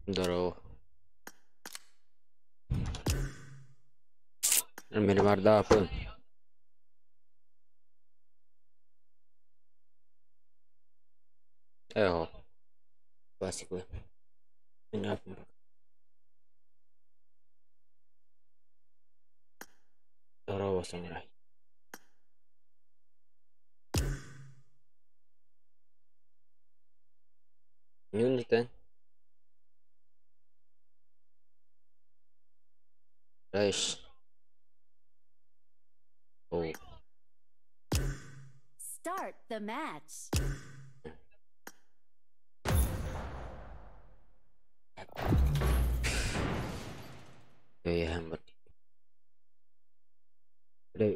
Здорово. Миллиардаапын. Эго. Классиковый. Здорово, самурай. Нюнтен. Дальше. Oh. Start the match. Я Бля.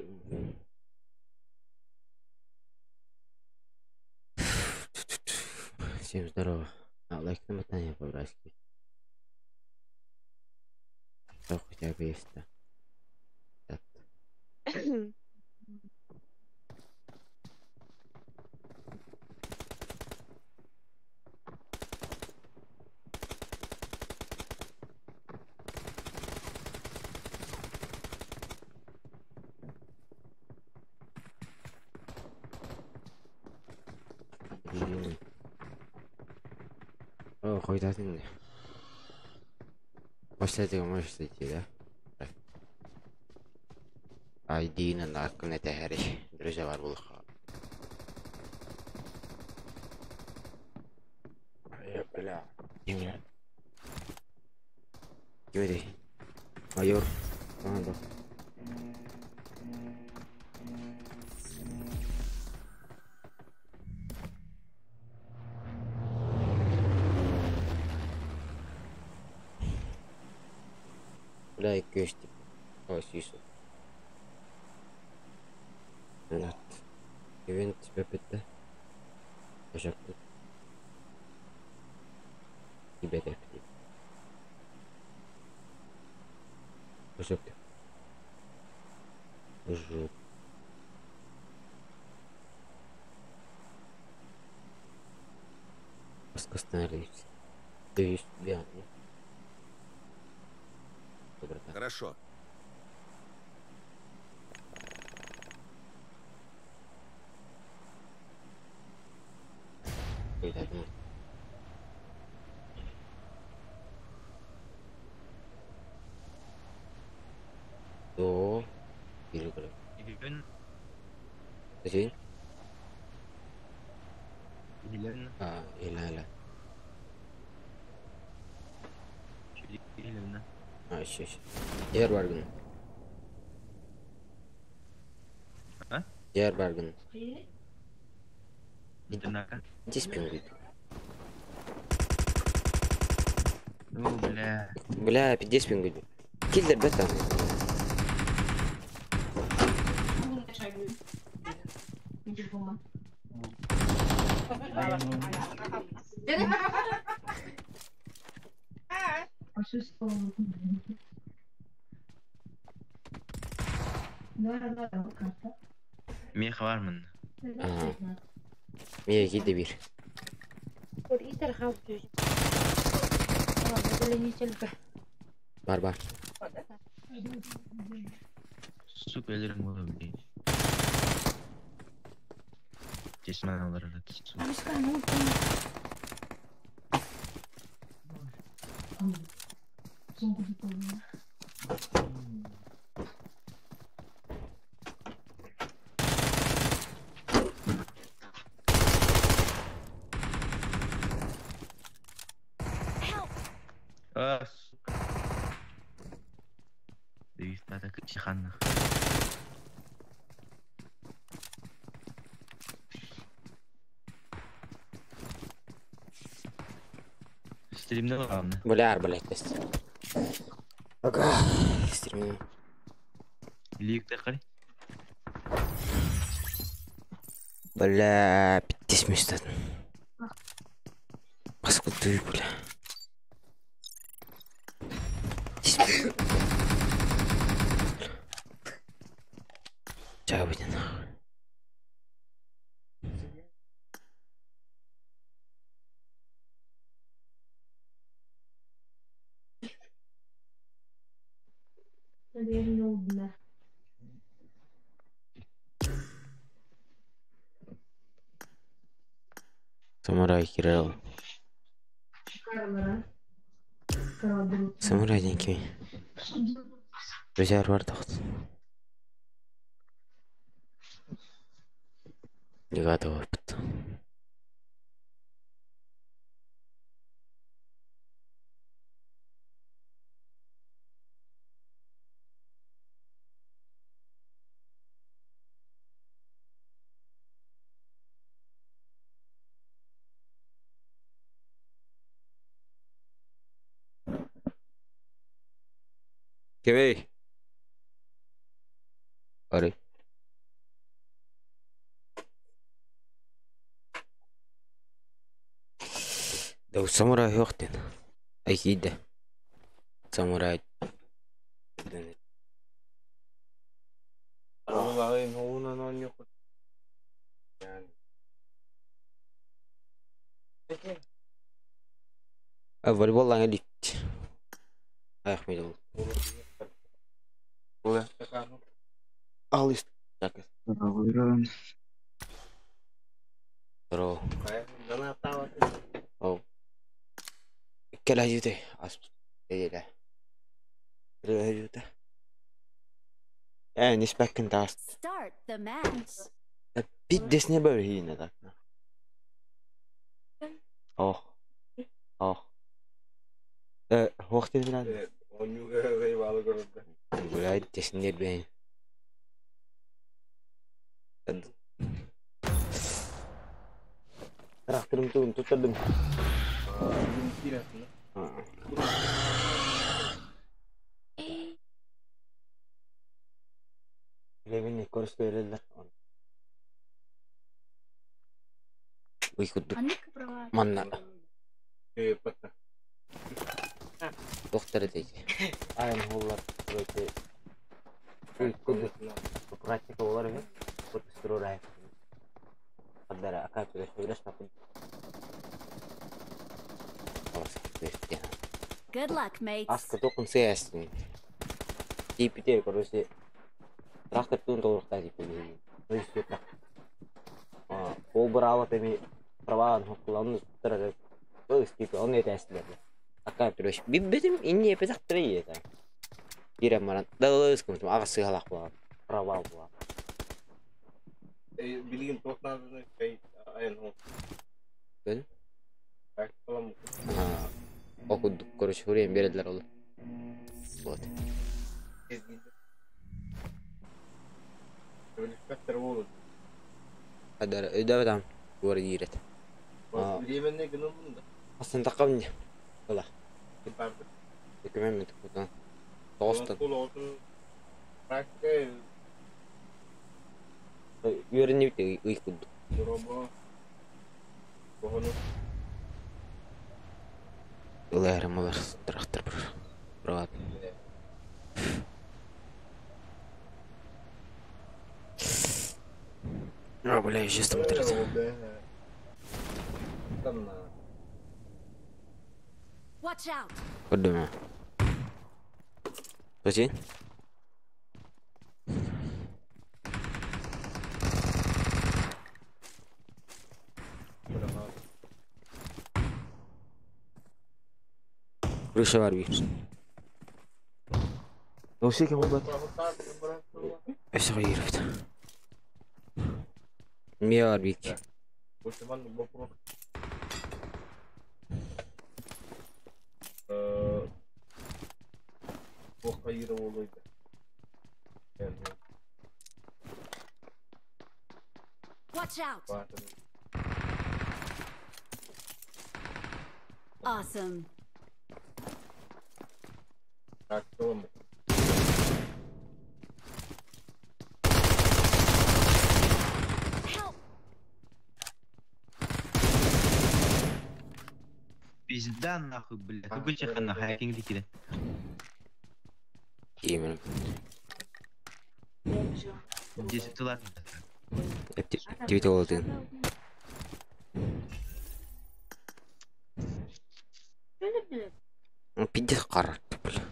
Всем здорово. А, лайк на мотание по-братски. Что хотя бы есть, да. Так. Блин. О, хоть один. После этого можешь зайти, да? ID-ны аккын этэһэри. Друзья бар булха. Бля. Бля. Ким Майор. Ага, Бля, көстү. Ой, сүйсү. Нет. Ивент бепетте. Ошакты. Тебе Ошакты. Жук. Остановись. Ты Хорошо. До. Зачем? А, или А, еще, еще. Дер баргын. А? Дер баргын. Одинако. Иди спингуй. Ну, бля. Бля, пиздец пингуй. Киллер бета. Мех бармын. Ага. Мия киде бир. Бар бар. Сука, өлерім ғой, блядь. Тесман алар арады, сука. Help! А, сука. Девистата кычиханных. Стримде главное. Бля, блядь, тест. Ага. Стримим. Лик тақыр. Бля, пиздец место. Паскуды, бля. Чай будет нахуй. Самурай Кирилл. Самурай диэн кимий? Друзья бар тохт. Негатив опыт. Кимий? Ори. Дау самурай суох диэн. Ай киирдэ. Самурай. Волейбол аҥа илик. Ах, мидл. Алыс. Здорово. Оу. Кэлэһиите ас эйэлэ. Кэлэһиите. Э, не таас. Start the match. Пиддесне бөрһиинэ так. Ох. Ох. Э, хуохтин билан. Гуляй теснер бен. Тракторым тугун туттардым. Левин корс береллер. Уй кудук. Манна. Доктор дейди. Айым холлар. Өте. Уй кудук. Практика болар эми. Отустурur Қаддара акапы сөйлес тапын. Good luck, mates. Аска тоқын сыясын. Типитер, короче. Трактор туын толықта деп білейін. Ол бір алып эми праван хоккуланны туттара бұл типа он это әсілер. Ака түрөш. Биббетим инне эпетак түрей это. Кирем маран. Далыс кымтым ага сыгалак була. Права була. Билигин тоқнадыны кай аян хо. Бил? Так, салам. Окудук, короче, время берediler ол. Вот. Адар, өйдө там говорит. Временный гынылмын да. Астын таққам не? Ола. Документ мен тұқытан. Тоғыстан. Практика Үйреніп те үй кудук. Ылайрым олар трактор бір. Брат. А, бля, еще смотрит. Watch out. Куда? Подожди. Крыша var bir. Осы екен ғой. Өсі қойырыпты. Ме бар бик. Watch out. Awesome. Help. Пизда нахуй, бля. Какой чехана, хакинг дикиде. Именно. 10 лат. Девять олдын. Пиздец қарарты, бля.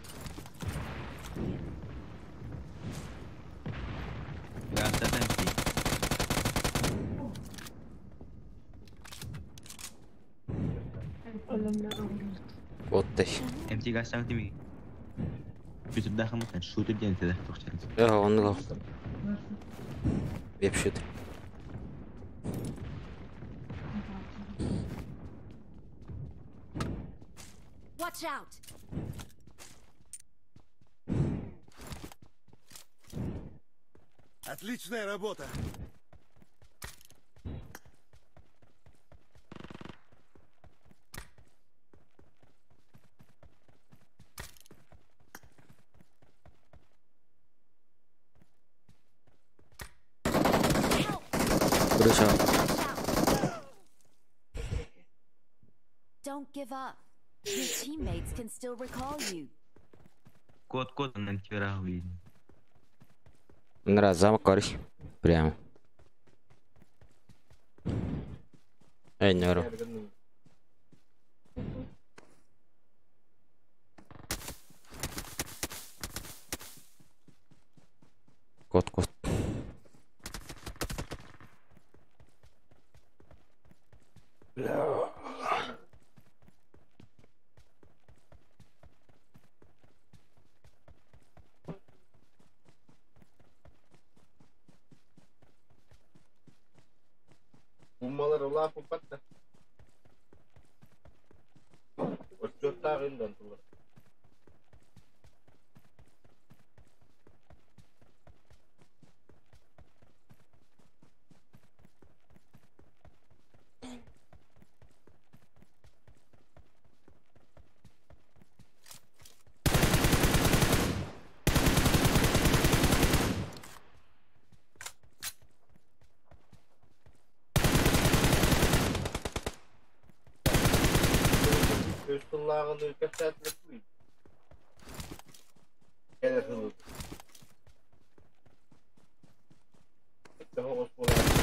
Оттай. MT гастан тими. Шутердаах мытан шутер диэн этэ тохчан. Э, оннук. Веб-шутер. Watch out! Отличная работа! Help! Крыша. Watch out! Don't give up. Your teammates can still recall you. Код код на тирах. Нра замок короче. Прямо. Эй, не вру. Кот, кот. Умалар улааппат да. Отчуоттаах индон тулар. Өстүллааҕын кэпсээтилэр. Кэлэ сылы. Тоҕус буолар.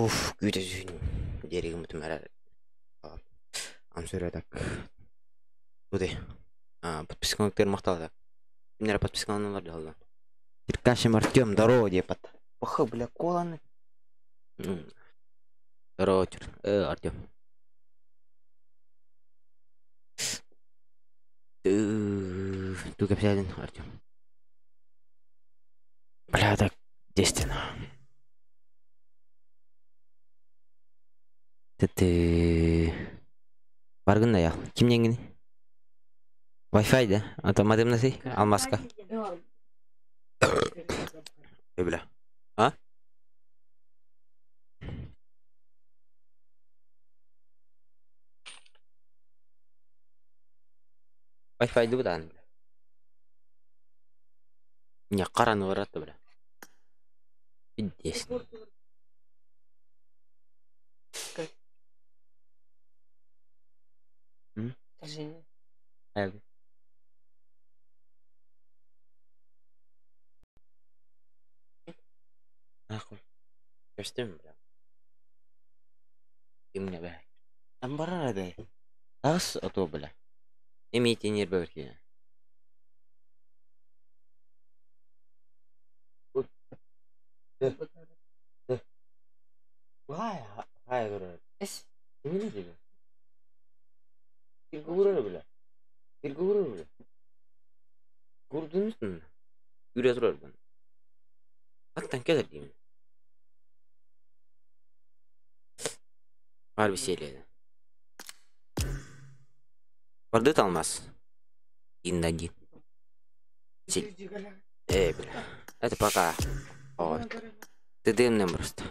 Уф, күүтэ түһүн диэри гыммытым эрэ. I'm sorry так. Буды. Подпискалыктар махтал так. Кимнere подпискаланалар дьаллан. Киркашин Артем, здорово деп ат. Пах, бля, коланы. Здорово, Артем. Ту кэпсээтин, Артем. Бля, так действенно. Ты Баргын да я. Ким диэҥҥиний? Wi-Fi да? Ото мадымнасый? Алмаска. Ой, бля. А? Wi-Fi дуу даҕаны бля. Не хараны баратта бля. Пиздец. М? Эб. Нахуй. Көстүм бля. Кимҥэ бэ? Амбарар эбэ. Таҕыс отуо бля. Эмиэ ньиэрбэ киинэ. Бар веселье. Бардыт алмаз. Один на один. Эй, бля. Это пока. Ой. Ты дымным просто.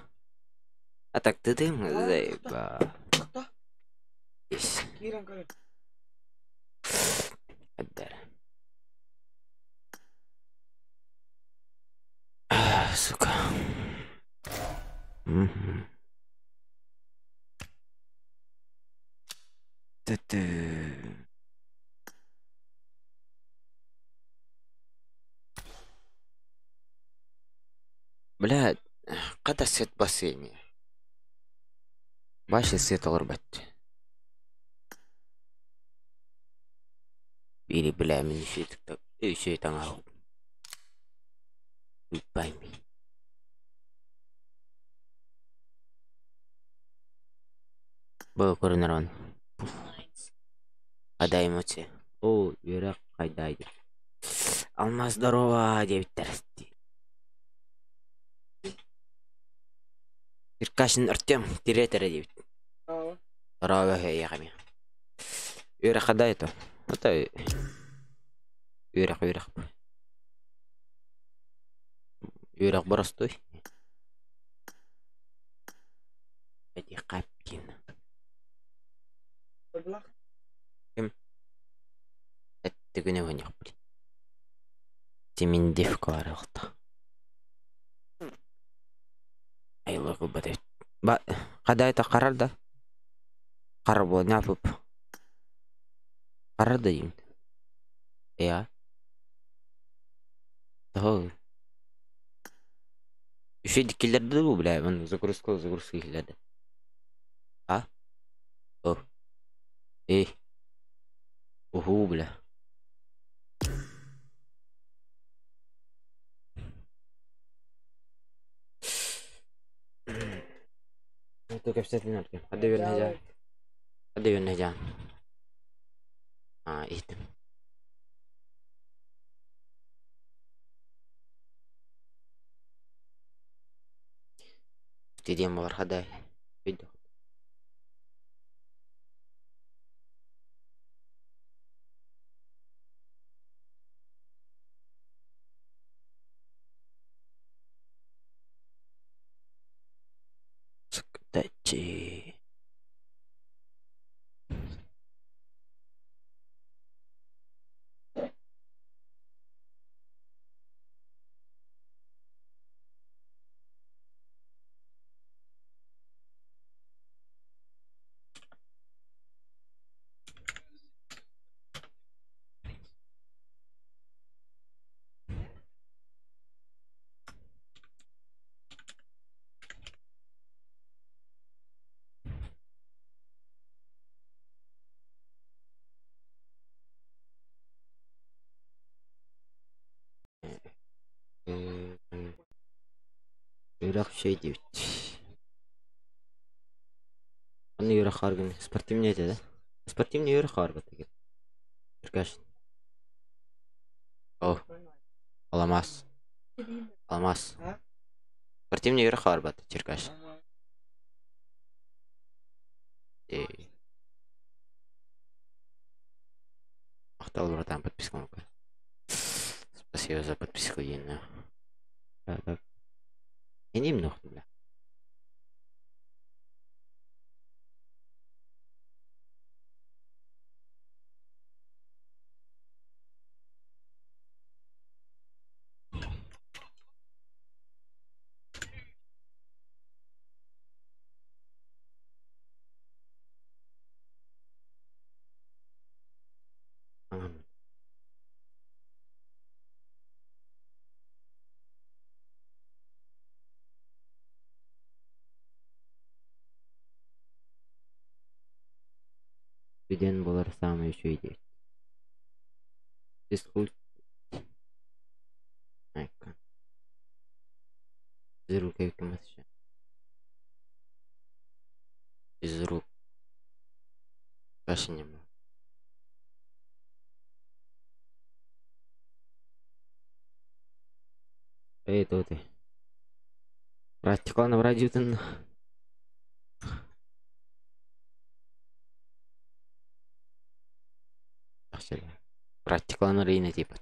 А так ты дым, заеба. Есть. Сука. Угу. Ты-ты. Бля, қата свет басыми. Баши свет олорбат. Или, бля, мен еще еще таҥаһ. Пойми. Бу көрүнэр Қайда эмоция. О, үөрэх қайда деп. Алмаз здорово диэбиттэр. Иркашин Артем тиретер диэбит. Здорово эйэҕэ Үөрэх қайда это? Это үөрэх үөрэх. Үөрэх боростуой. Эти капкин. Ким? Эттигүнэ воньох блин. Тиминдив кваралта. Айлы кылбат Ба қада это қарар да? Қарар бол няпып. Қарар да деймін. Иә. Того. Еще диккилерді бу бля, мен загрузка загрузка киллерді. А? О. Эй. Уху, бля. Ту кэпсэтин Артем. Хадда үөрнэ Хадда үөрнэ жаан. А, иһиттим. Диэн буолар хаддай. Өйдө. Сыктачи. Үөрэх үчүгэй диэбит. Аны үөрэх хааргын спортивный этэ да? Спортивный үөрэх хаарбат эбит. Черкашин. О, Аламаас. Аламаас. Спортивный үөрэх хаарбат Черкашин. Эй. Махтал братан, подписка оҥорбут. Спасибо за подписку, Инна. Так. Я не бля. Студент буолар саамай үчүгэй диэбит. Физкульт Физрук эбиккин Физрук Кашинема. Эй, то ты. Практикалана радиотын. Практикалана рейна типа.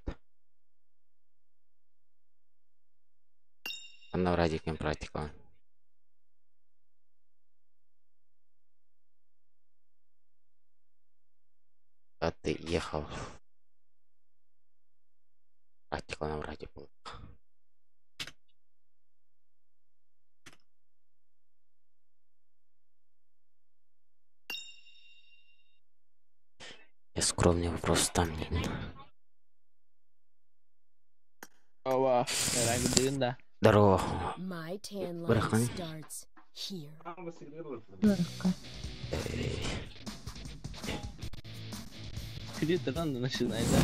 Анна радикин практикалан. А ты ехал. Практикалана радио был. Я скромный вопрос там не. Ова, да. Здорово. My tan line Брахан. starts here. Где ты рано начинай, да?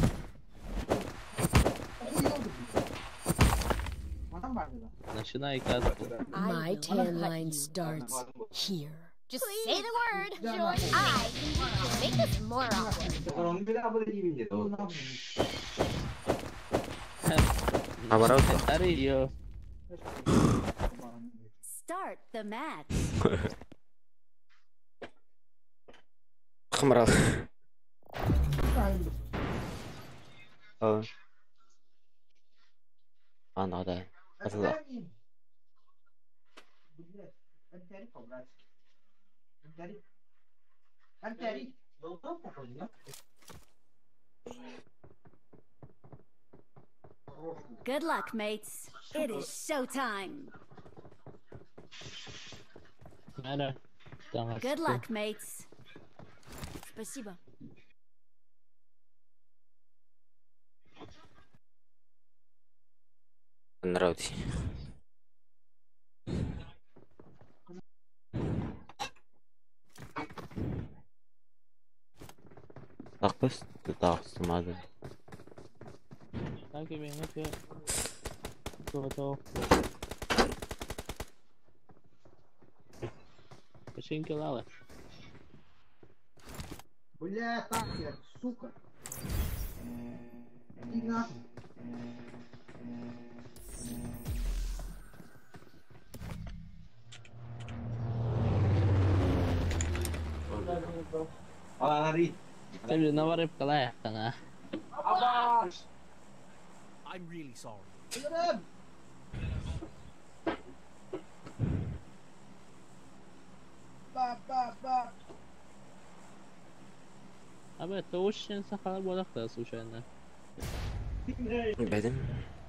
Начинай катку. My tan line starts here. Just say the word. Join I can make this more awkward. Наоборот. Старый ее. Start the match. Хмрал. А, ну да. Это Good luck, mates. It is showtime. Надо. Good luck, mates. Спасибо. Нравится. Тақпыс, тақсымады. Так и минуты. Готов. Печеньки лалы. Бля, так я, сука. Иди нахуй. Наварып калаяқтана. I'm really sorry. Абы тоғыз сақалы болақ случайно. Бәдім.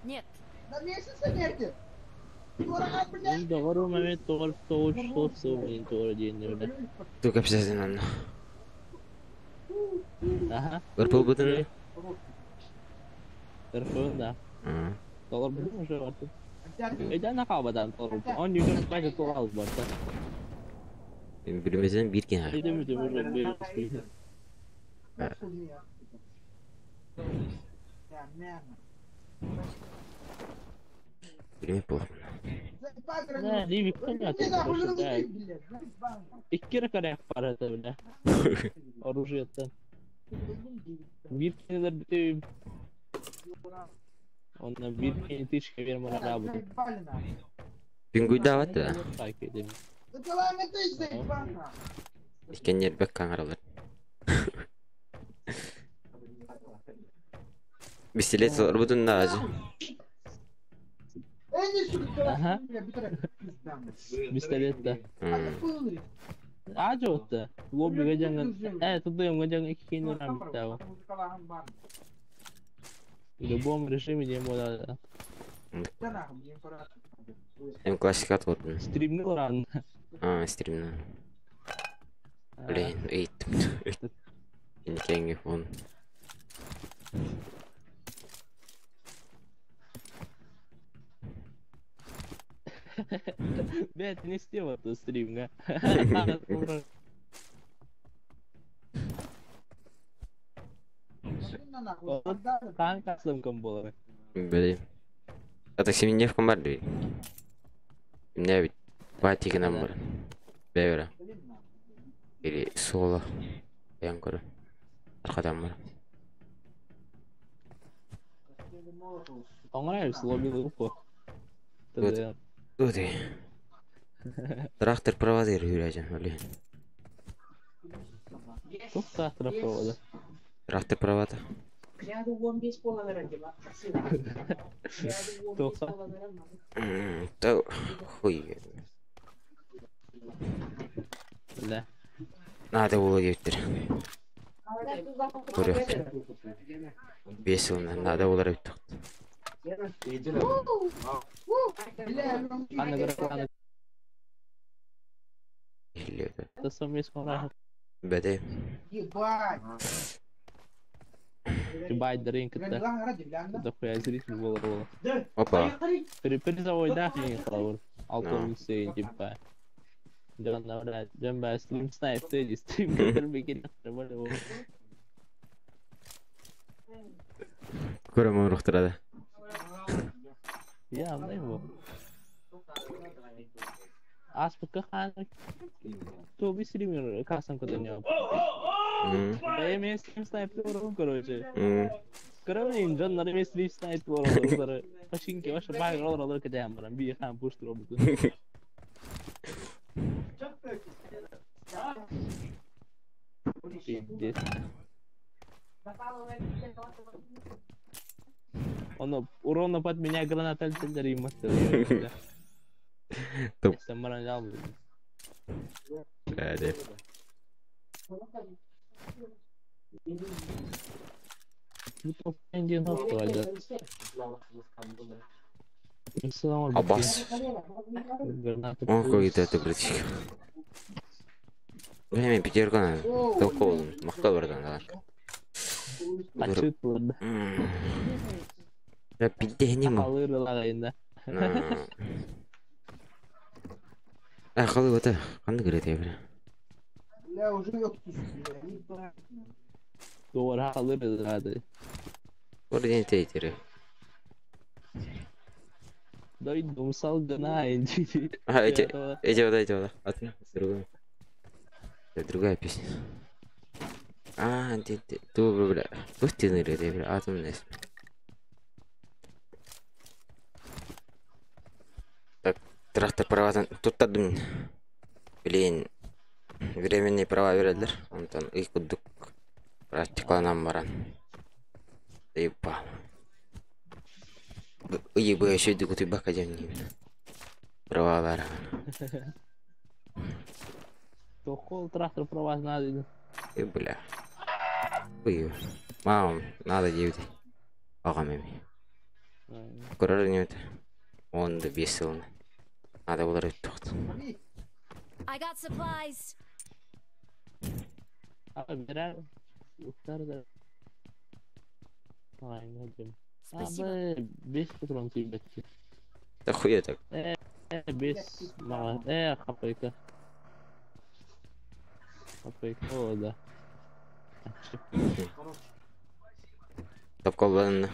Нет. На месяца нерде. Дорога, блядь. Doğru Mehmet doğru doğru doğru мен doğru дейін Тук обязательно. Аха. Көрпіл бұтын? Көрпіл, да. Доллар бұтын уже барды. Өйден ақабадан доллар. Он югін бәкі толал барды. Білмесен бір кен. Өйден мүден уже бір. Білмеп болған. Не, не понятно, короче, да. Икки коряк пара это, бля. Оружие-то. Виркин битым. Он на Виркине тычка верма работает. Пингуйда да. Икеннер бек камералар. Пистолет рудун на ажы. Ага. Пистолет да. Ажы отта. Лобби гажанган. Туда им гажанган иккин рамбитава. В любом режиме не можно. Им классика отвордун. Стримнул рано. А, стримнул. Блин, эй, Инкенги фон. Блять, не снимал эту стрим, да? Блин. А так семенев комбарды. Мне ведь патики нам бар. Бевера. Или соло. Янкора. Аркадам бар. Понравился лобил руку. Тут. Трактор проводы юрячен, блин. Тут трактор провода. Трактор провода. Да хуй. Да. Надо было делать. Весело, надо было делать. Беде. Ебать, Даринка-то. Да хуя зритель был ролл. Опа. Перезавой да, не хлаур. Алтон сей, типа. Джон, стрим снайп, ты стрим, который бегит. Көрөм рухтырады. Я, не его. Аспыкка хан. То би стример касам куда не. Да я мен стрим снайп ором, короче. Короче, Джон на мен стрим снайп ором. Пашинки ваша баг ролл ролл куда барам би хан пуш роб. Пиздец. Он урона под меня граната артиллерии мастер. Топ. Аббас. Он какой-то братик. Время пятерка надо. Толковым. Махта братан, да. Да пиздец не могу. А, халы вот это, қандай кіреді я бля. Бля, уже yok Doğru alırız hadi. Orada teytiri. Дойдумсал гына инди. А, эти, эти вот, эти вот. Одна, другая. Это другая песня. А, ты, ты, ту, бля, тут ты ныряй, бля, атомная. Так, трактор права, тут тадым. Блин, временные права бередилер. Онтон ый кудук практикаланан баран. Ипа. Ыйы бу эшеди кутуй бака жамним. Права бар. Тохол трактор права надо. И бля. Ой, мам, надо девять. Ага, меми. Көрөр не Он да бесил. Надо было рыттык. I got supplies. А, бира, уктар Ай, не Спасибо. Бес патрон тебе. Да хуя так. Бес, мало. Хапайка. Хапайка, о, да. Топ колбан.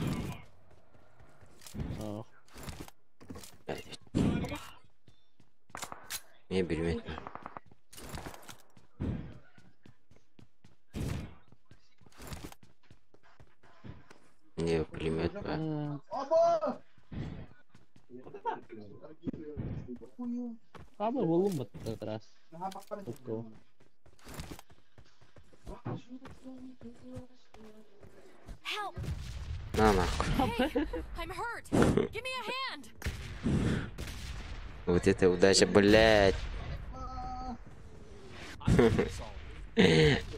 Не, пулемет, ба. Аба булум бат раз. Let's Help! На нахуй. Hey, I'm hurt. Give me a hand. Вот это удача, блядь.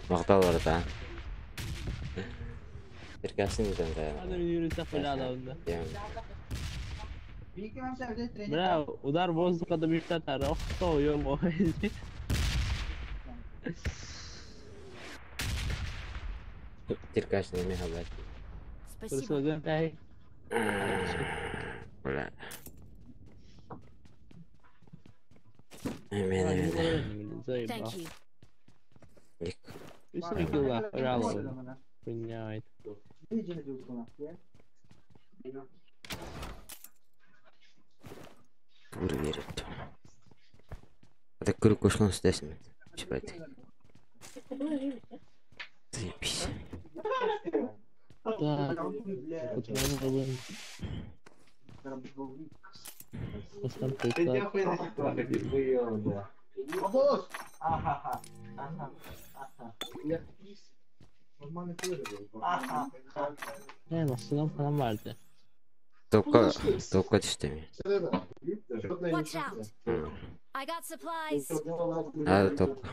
Мактал да. Перкасын да. Бля, удар воздуха до мечта Ох, ё-моё. Теркашный мега, блядь. Спасибо. Бля. Мен. Thank you. Буду верить. Это круг ушло с 10 минут. Заебись. Так, попробуем. Ne masından falan vardı. Topka, topka düştü. Watch out. I got supplies. Ha top.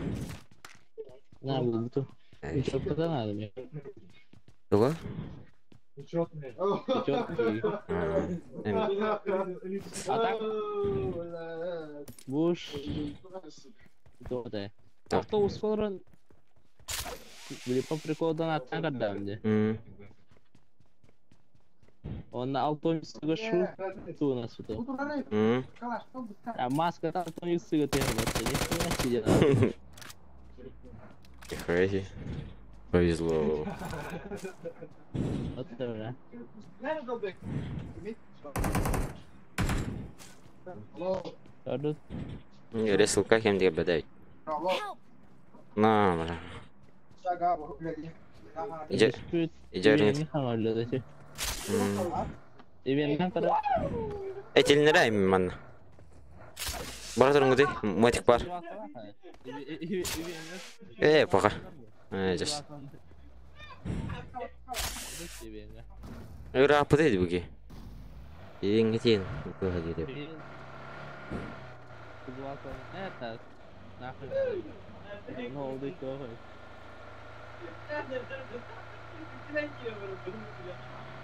Ne buldu? Topkadan aldım ya. Туга? А так? Буш. Тоте. Автобус хорон. Били по приколу донат когда мне. Он на алтонистыга шу. Ту у нас тут. А маска там алтонистыга ты нихуя себе. Нихуя себе. Повезло. Вот это бля. Ресылка кем деп бәдәй. На, бля. Иджер. Этилнere манна. Бара турун мотик бар. Пока. Жас. Рапыт эди буги. Иңетин көһө деп.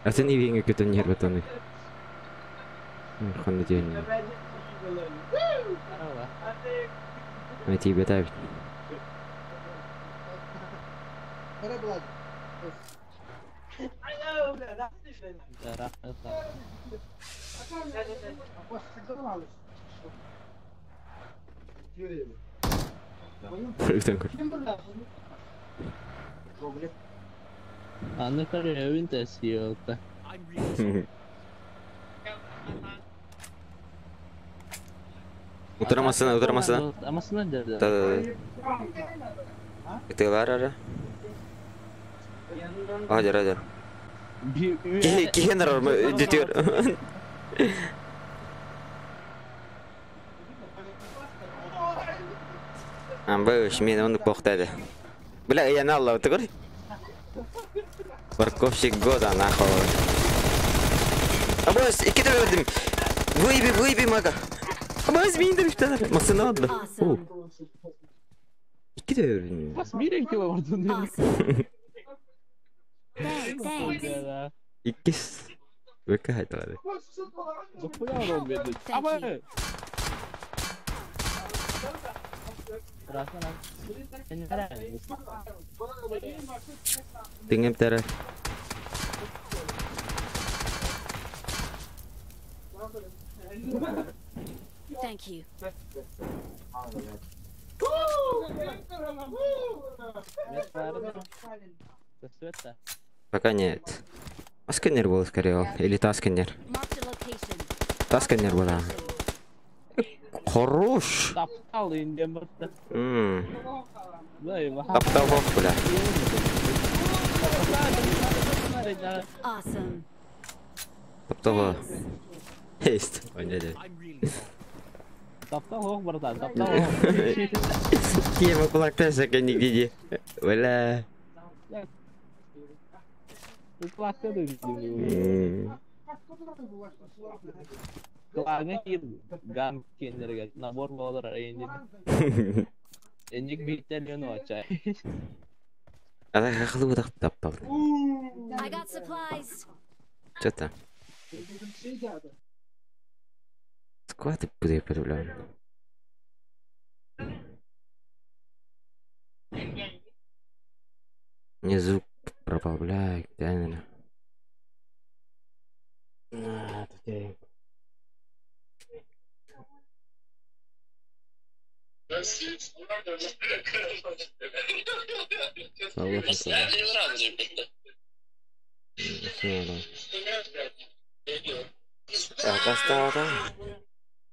Атын ивиңе көтөн ер батаны. Ханны ден. Ай бета. Анны карьерин sieltä. Утырамасына, утырамасына. Амасына деді. Да, да, да. Ытылар ара. Хадер, хадер. Кихенер детер. Амбыш, мен оны боқтады. Бля, я на Аллах, ты говори? Парковщик года, нахуй. Абас, икки вердим. Выйби, выйби, мага. Абас, мен де үштәнер. Масына алды. Икки де вердим. Бас, bir kilo vurdun. Иккис. Века хайталады. Аба. Tingin tara. Thank you. Пока нет. А сканер был скорее, или та сканер. Та сканер был, да. Хорош. Таптал индем. Таптал хоп, бля. Awesome. Таптала. Есть, понятно. Таптал ох, братан, таптал ох. Тема кулакташа нигде. Оля. Кулакта да Кулагы кир гам кендерге набор болар енді. Энник биттер очай. Ана хахлы будак таптал. I got supplies. Что там? Скваты буду появляю. Мне звук пропал, бля, где, наверное. На, тут я...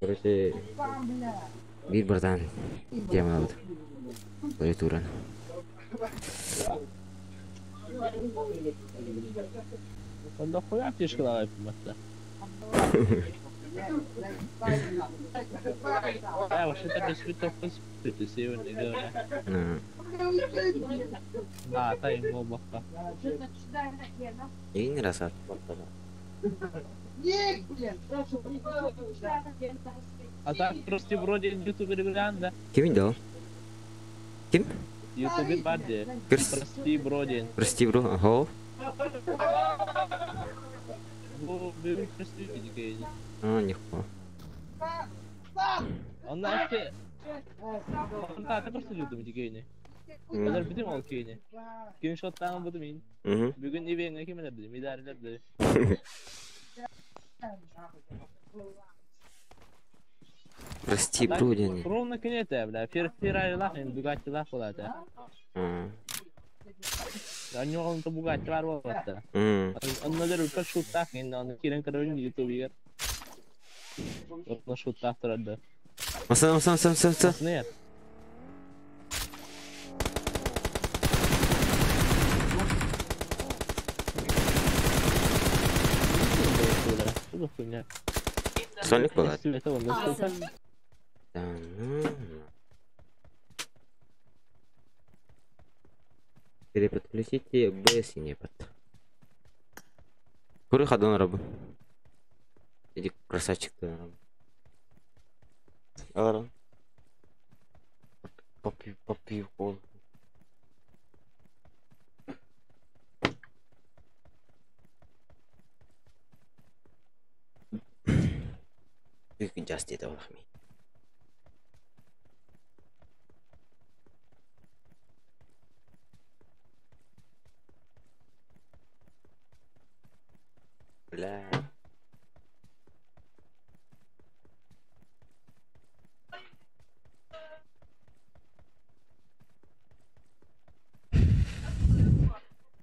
Короче, бир братан, тема вот. Клавиатура. Да хуя аптечка давай помогла. А, вообще-то без цветов ты северный говоря. Да, та ему баха. И не раз от. А так просто вроде ютубер Бран, да? Кем дал? Кем? Ютубер Барди. Прости, Бродин. Прости, бро. Ага. А, нихуя. Он вообще... Он так просто ютубер дигейни. Kadar bütün ol köyünü. Gün şottan budu min. Bugün evine kim ederdi? Midarlerdi. Прости, Бродин. Ровно кенете, бля. Феррари лах, Бугатти лах болады. Они Бугатти бар болады. Онна дер шуттах, енді оны керен кірін ютубер. Отна шуттах тұрады. Маса, маса, маса, маса. Нет. Соник была? Да, ну... Переподключите БС и непод. Куры ходон рабы. Иди, красавчик ты рабы. Алара. Попью, попью колу. Just it over me. Бля.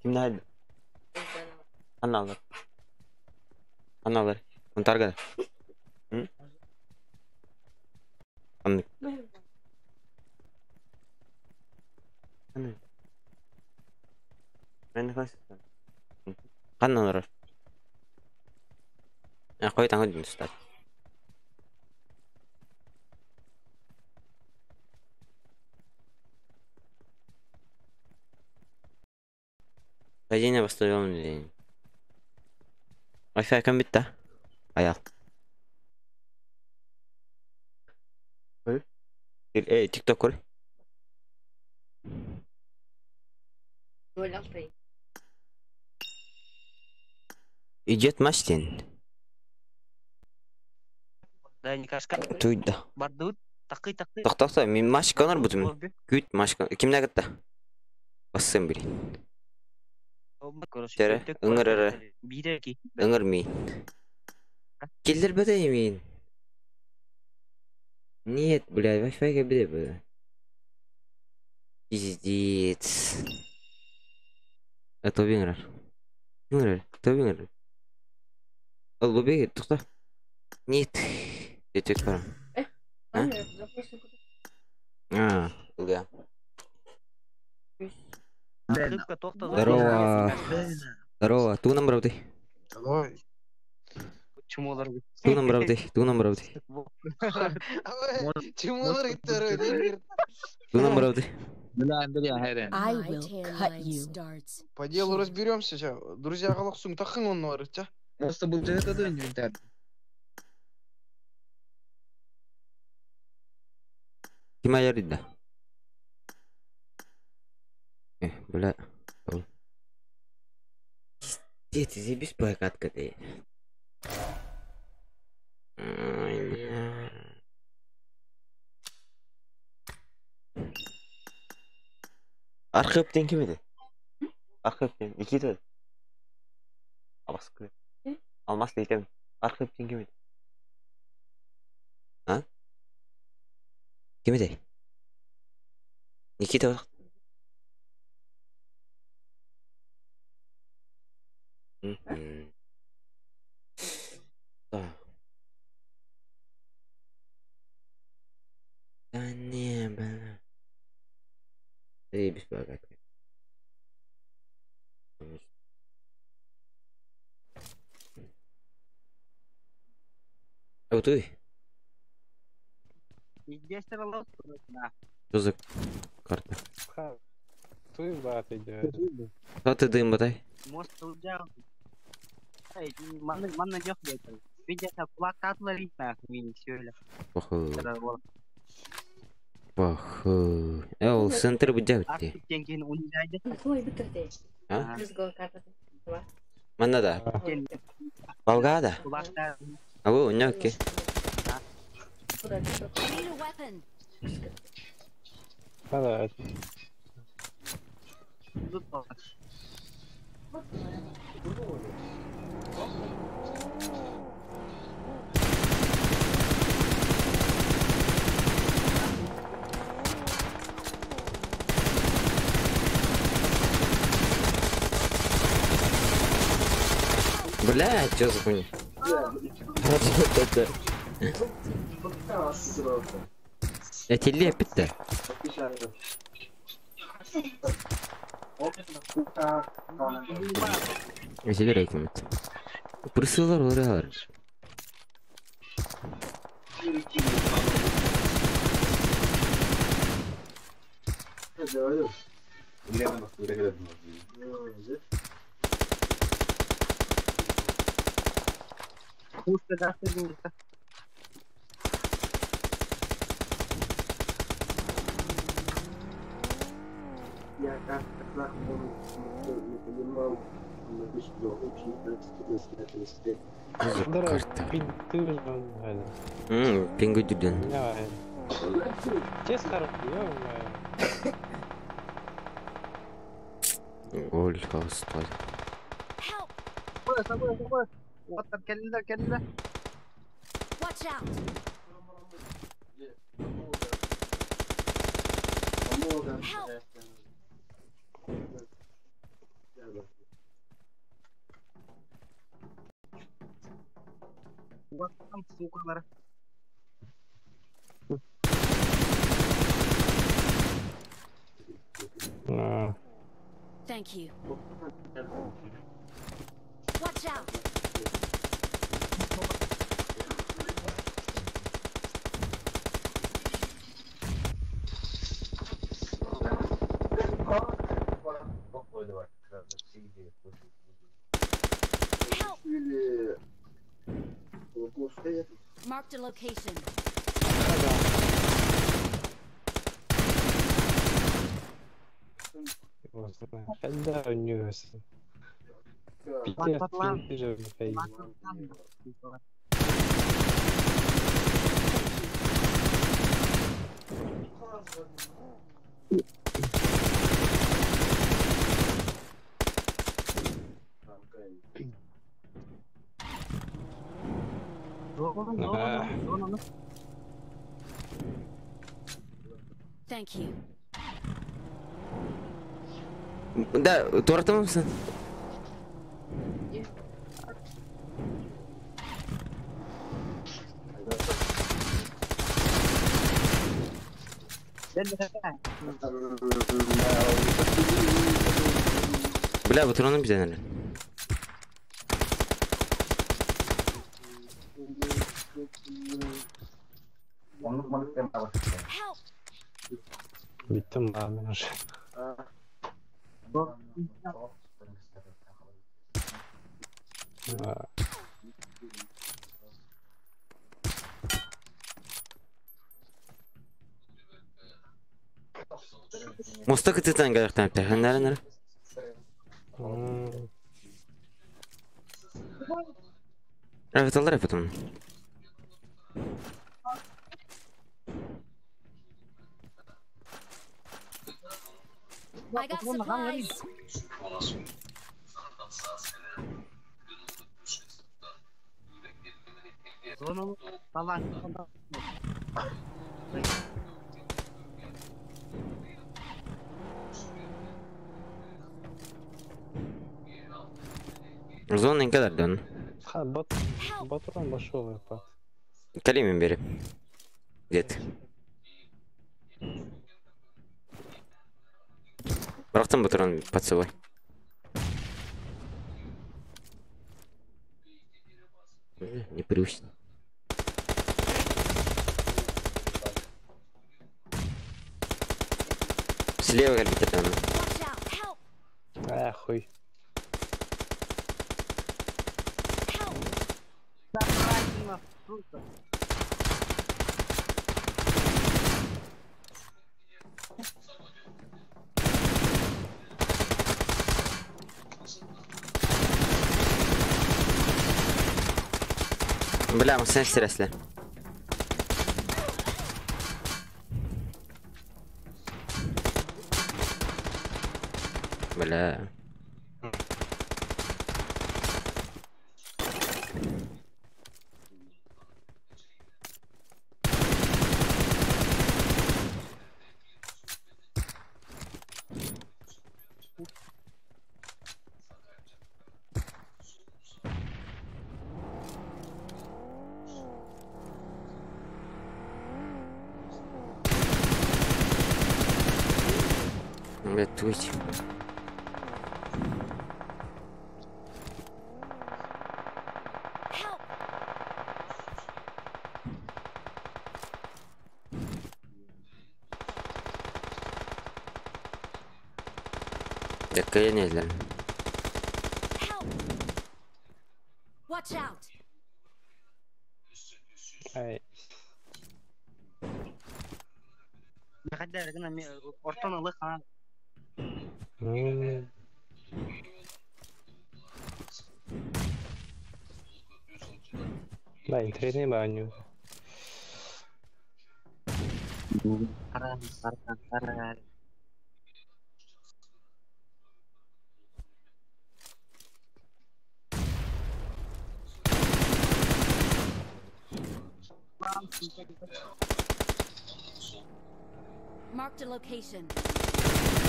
Ким надо? Аналар. Аналар. Он таргада. Анны. Анны. Мен хас. Канналар. А кой таңы дин стат. Падение восстановлен день. Wi-Fi кем битте? Аял. Эй, TikTok көр. Идет Мастин. Да, не кашка. Туйда. Бардут. Такы, такы. Ток, ток, мен машка нар бутум. Күт машка. Кимне гытта? Бассын бери. Тере, ыңыр Ыңыр ми. Киллер беде мин. Нет, блядь, Wi-Fi беде беде. Пиздец. Это вингер. Вингер, это вингер. Алло, беги, тохта. Нет. Это пора. А? А, да. Здорово. Здорово, ту нам бравды. Давай. Ту нам бравды, ту нам бравды. Ту нам бравды. I will cut you. По делу разберемся сейчас. Друзья, галахсум тахын он норит, а? Просто был же это инвентарь. Кима яридда? Бля. Пиздец, заебись прокатка ты. Ой, бля. Архиптен ким edi? Архиптен Никита. Алмас кім? Алмас дейтем. Архиптен ким edi? А? Ким edi? Никита. Да. Да не, бля. Заебись прокатка. А вот ты. Что за карта? Ты бат идет. Что ты дым ботай? Похуй. Похуй. Эл, центр будет делать. А? Манна да. Волгада. А вы у него окей. Да. Бля, чё за хуйня? Я тебе лепит-то. Я тебе рейтинг. Прысылар оралар. Я как казах, он не понимал, он обычно очень ответственный. Пингу дюден. Голь, стой. Watch out. Help. Thank you. Watch out. Help. Marked a location. Thank you. Да, тортом мısın? Бля, вот ровно bize neler? Биттим баа мен уже. Моста кытытан кэлэхтэн тэхэннэрин. Evet alır yapalım. I got supplies. Зона не kadar dön. Батрон пошел опять. Калимин бери. Где ты? Брахтан батрон под собой. Не привычно. Слева арбитр. А, хуй. Бля, мы sen stresli. Бля. Блядь, туйте. Так, я не знаю. Watch out. Ай. Да, интересный баню. Marked a location.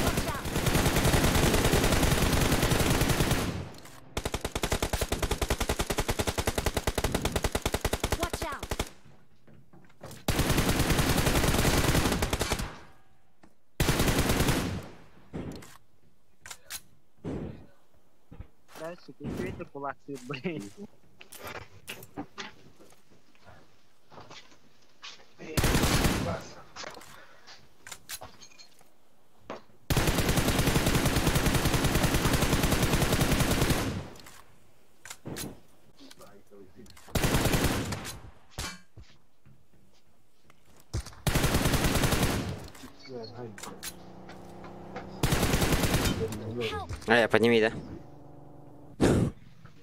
Watch out. Watch out. Дальше ты кулак, блин. А, подними, да?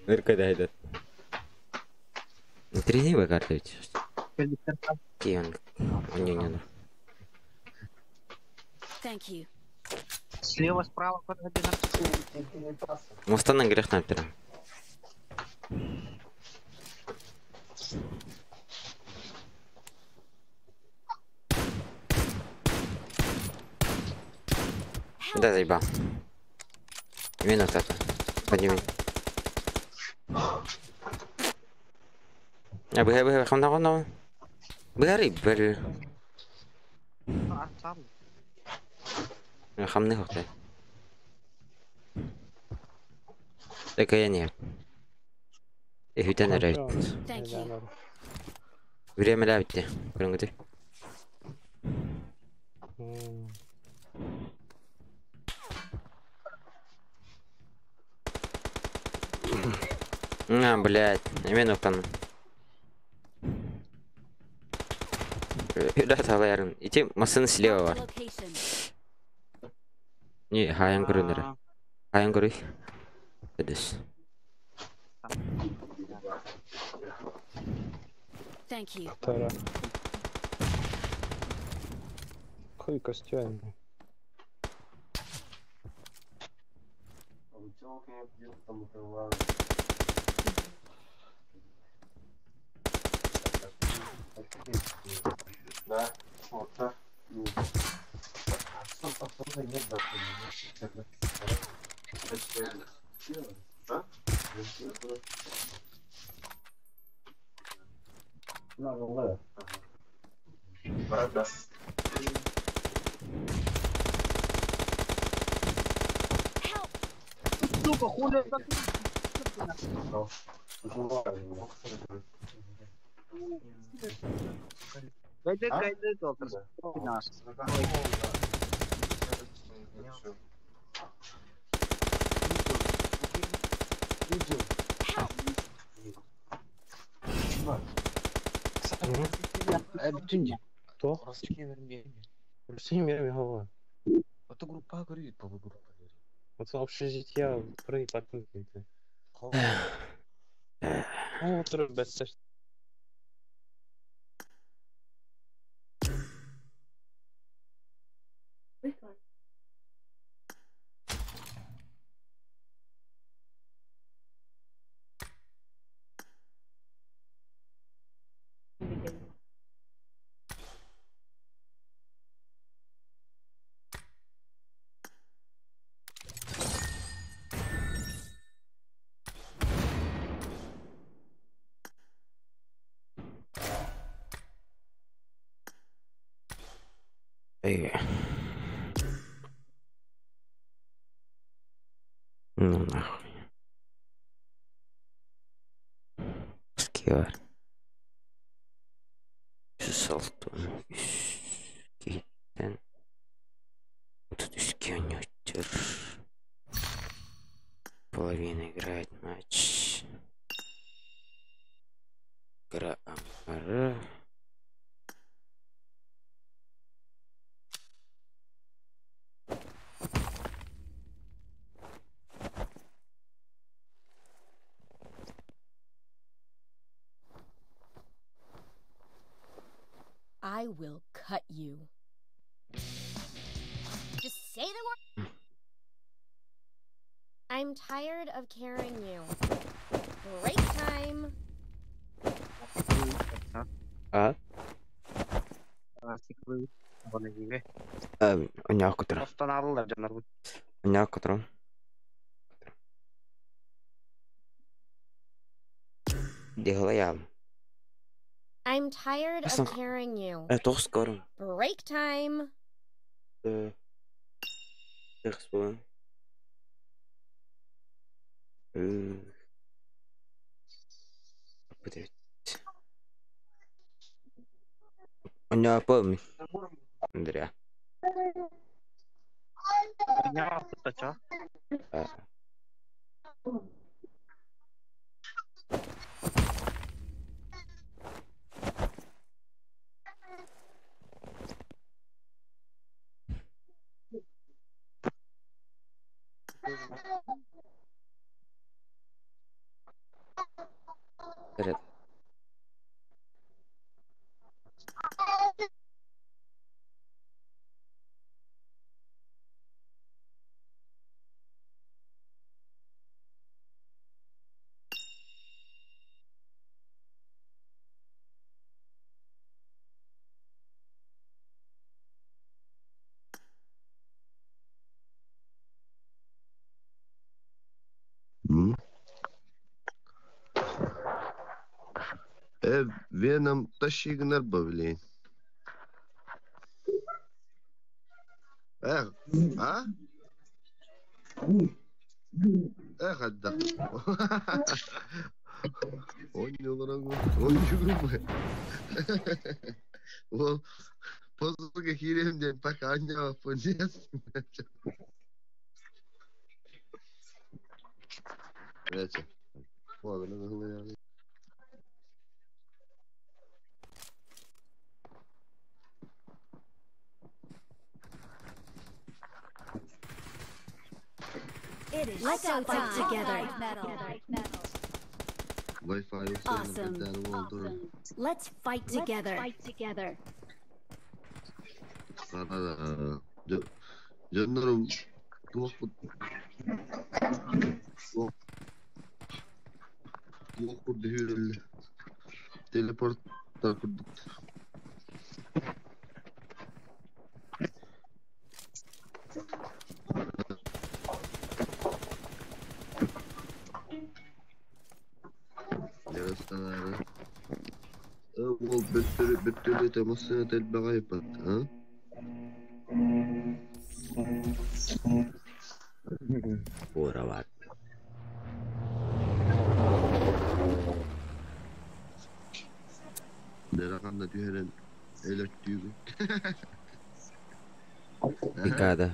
Дырка да, этот. Тренивая карта ведь. Какие он? Не, не, не. Thank you. Слева, справа, куда бежать? Моста на грех на пера. Да, заебал. Минус это. Подними. А, быгай, быгай, хонда, хонда. Быгай, бля. Хамны хохтай. Так я нет. Эхүтэн эрэ. Thank you. Время bitti. Көрүҥүтүй. На, блядь, мен уктанным. Да, талайрын. Ити машина слева Marked a бар. location. Не, хайан көрүнөр. Хайан көрүй. Өдөс. Thank you. Тара. Хуй костюм. Да, вот так. Правда. Сука, хули Кайды, кайды, доктор. Бүтүн Кто? Русский голова. Это группа говорит, по группа говорит. Вот общежитие прыг потом. О, бәстәш. Эй. Ну нахуй. Скивар. Салтон. Киттен. Тут скинутер. Половина играет матч. Игра Амара. I will cut you. Just say the word. I'm tired of carrying you. Break time. А? Оняк утро. Оняк утро. Делаем. I'm tired of Асан. carrying you. Toch scoren. Break time. Terugspoelen. Будет. У него помню. Андрей. Привет. Веном тащигнер бавлин. Эх, а? Эх, отдох. Ойньугун. Ол позуга киирем диэн пока анньаабаппын диэн. Короче. It is Let's all fight together. Wi-Fi Awesome. Let's fight together. Fight together. Дьоннорум туох курдук телепорт курдук. Ол бөттөрү темасы телбеҕэ иппат, а? Буорават. Дераканна түһэрэн өлөртүүгүн. Пикада.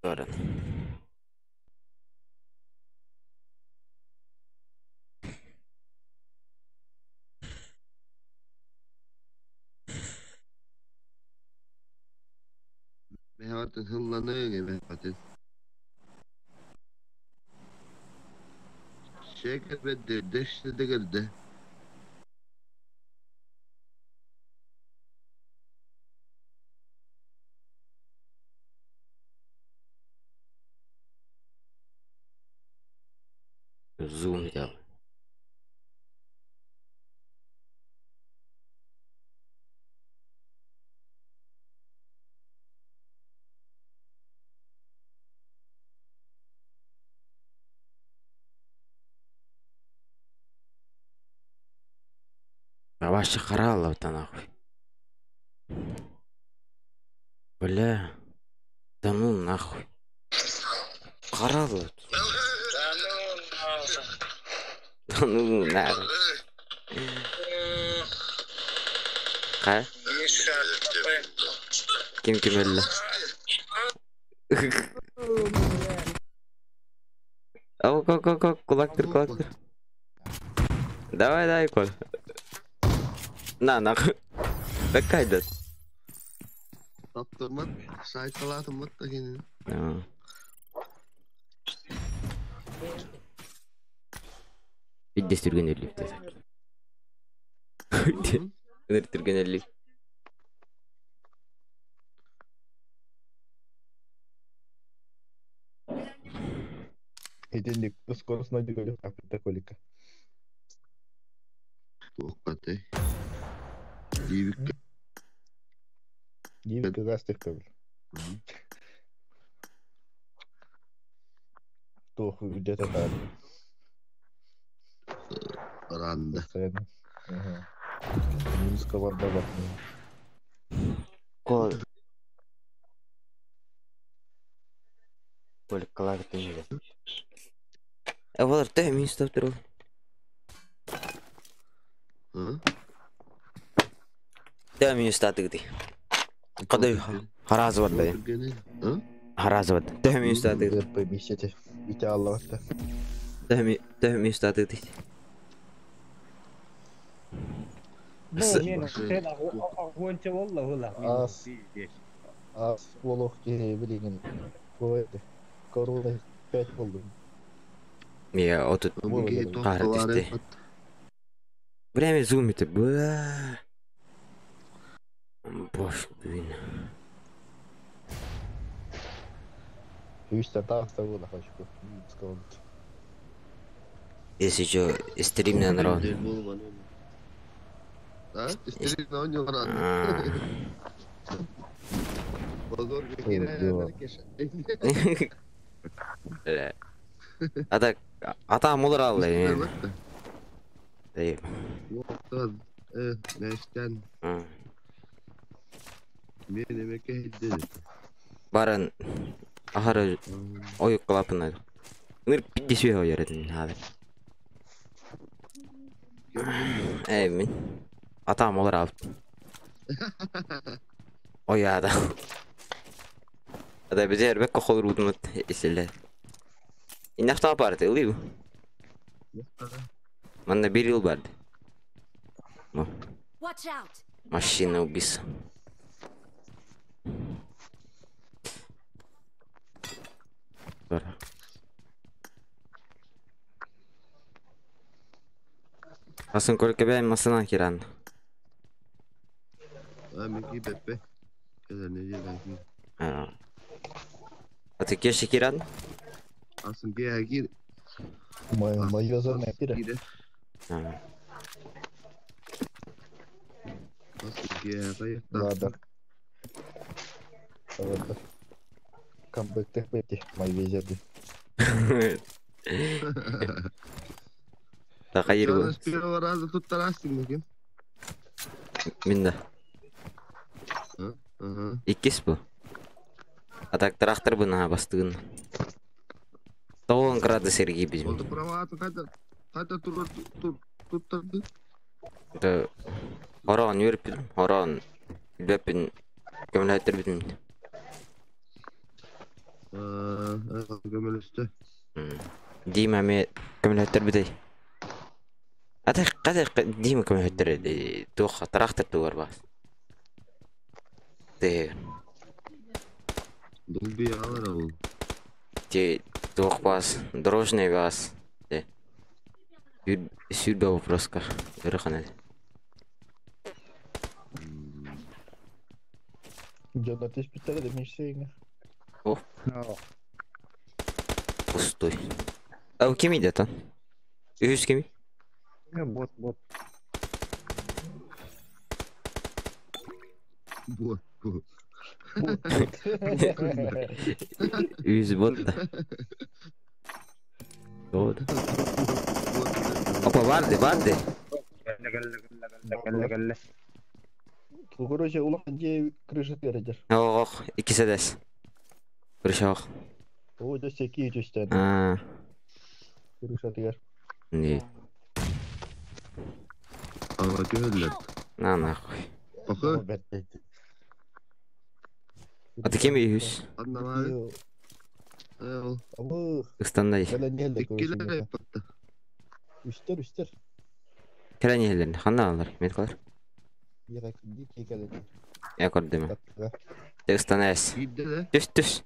Баран. Мехатын хылланыың эмехатын. Шекер бедде, дэште дегерде. Зум взял. А вообще харалов-то нахуй. Бля. Да ну нахуй. Харалов. Да ну нахуй. Ха? Ким ким өллө? О, ко, ко, ко, кулактыр, кулактыр. Давай, давай, Коль. На, нахуй. Какая да? Таптырмат, шайкалатымат да кини. Биддес түрген өрлүп да. Өнөр түрген өрлүп. Этендик скоростной дегеле капыта колика. Туохкатай. Дивик. Дивик гастых кабель. Туох где-то там. Ранда. Минского давать. Кол. Кол калар тыңды. Олар тә мин стоп турул. Тә мин статыгды. Кадай харазы бар да. Харазы бар. Тә мин статыгды. Поместите. Витя Аллах-то. Тә мин статыгды. Ас олох билигин. Корона 5 болду. Я отут кар түсті. Время зум это. Бля. Бош, блин. Если что, стрим на народ. А? Стрим на народ. Ата, ата мулар алды. Дейм. Баран ахара ой клапына. Ныр пиддесү ойордун хабер. Эй мин. Атам олар алып. Ой ада. Ада бизе эрбек кохол рудмут иселе. Инахта апарты ылыбы. Манна бир жыл барды. Машина убийца. Асын көркебе масынан киран. А мен ки беппе. Кэлэр А. А ты кеше киран? Асын ке кир. Майозор не кире. Асын ке кай. Ладно. Ладно. Камбэк бети, майвезерди. Такайыр С первого раза тут тарастың екен. Мин да. Иккис бу. А так трактор бы на бастыгын. 9 градус Сергей биз. Oldu права кайда кайда тур тур туттарды. Да. Орон юрпин, орон бепин көмөлөттөр бүтүн. Көмөлөстө. Дима ме көмөлөттөр бүтей. Ата када Дима көмөлөттөр туох трактор тугар бас. Те. Долби алар ол. Те туох бас, дорожный бас. Те. Сүрбө вопроска. Өрханат. Жона түспүттер демешсең. О. Пустой. А кем идет он? Үс кем? Бот, бот. Бот, бот. Үс бот да. Вот. Опа, барды, барды. Короче, улахан же крыша тердер. Ох, икисе дес. Крыша ох. О, десе ки түстен. А. Крыша тигер. Не. Ага, түһөллөр. На нахуй. Пахы. А ты кем үйүс? Анна Ыстандай. Үстер, үстер. Кэлэн иһэллэрин, ханна алар, мен калар. Я көрдүм. Те ыстанайс. Түс, түс.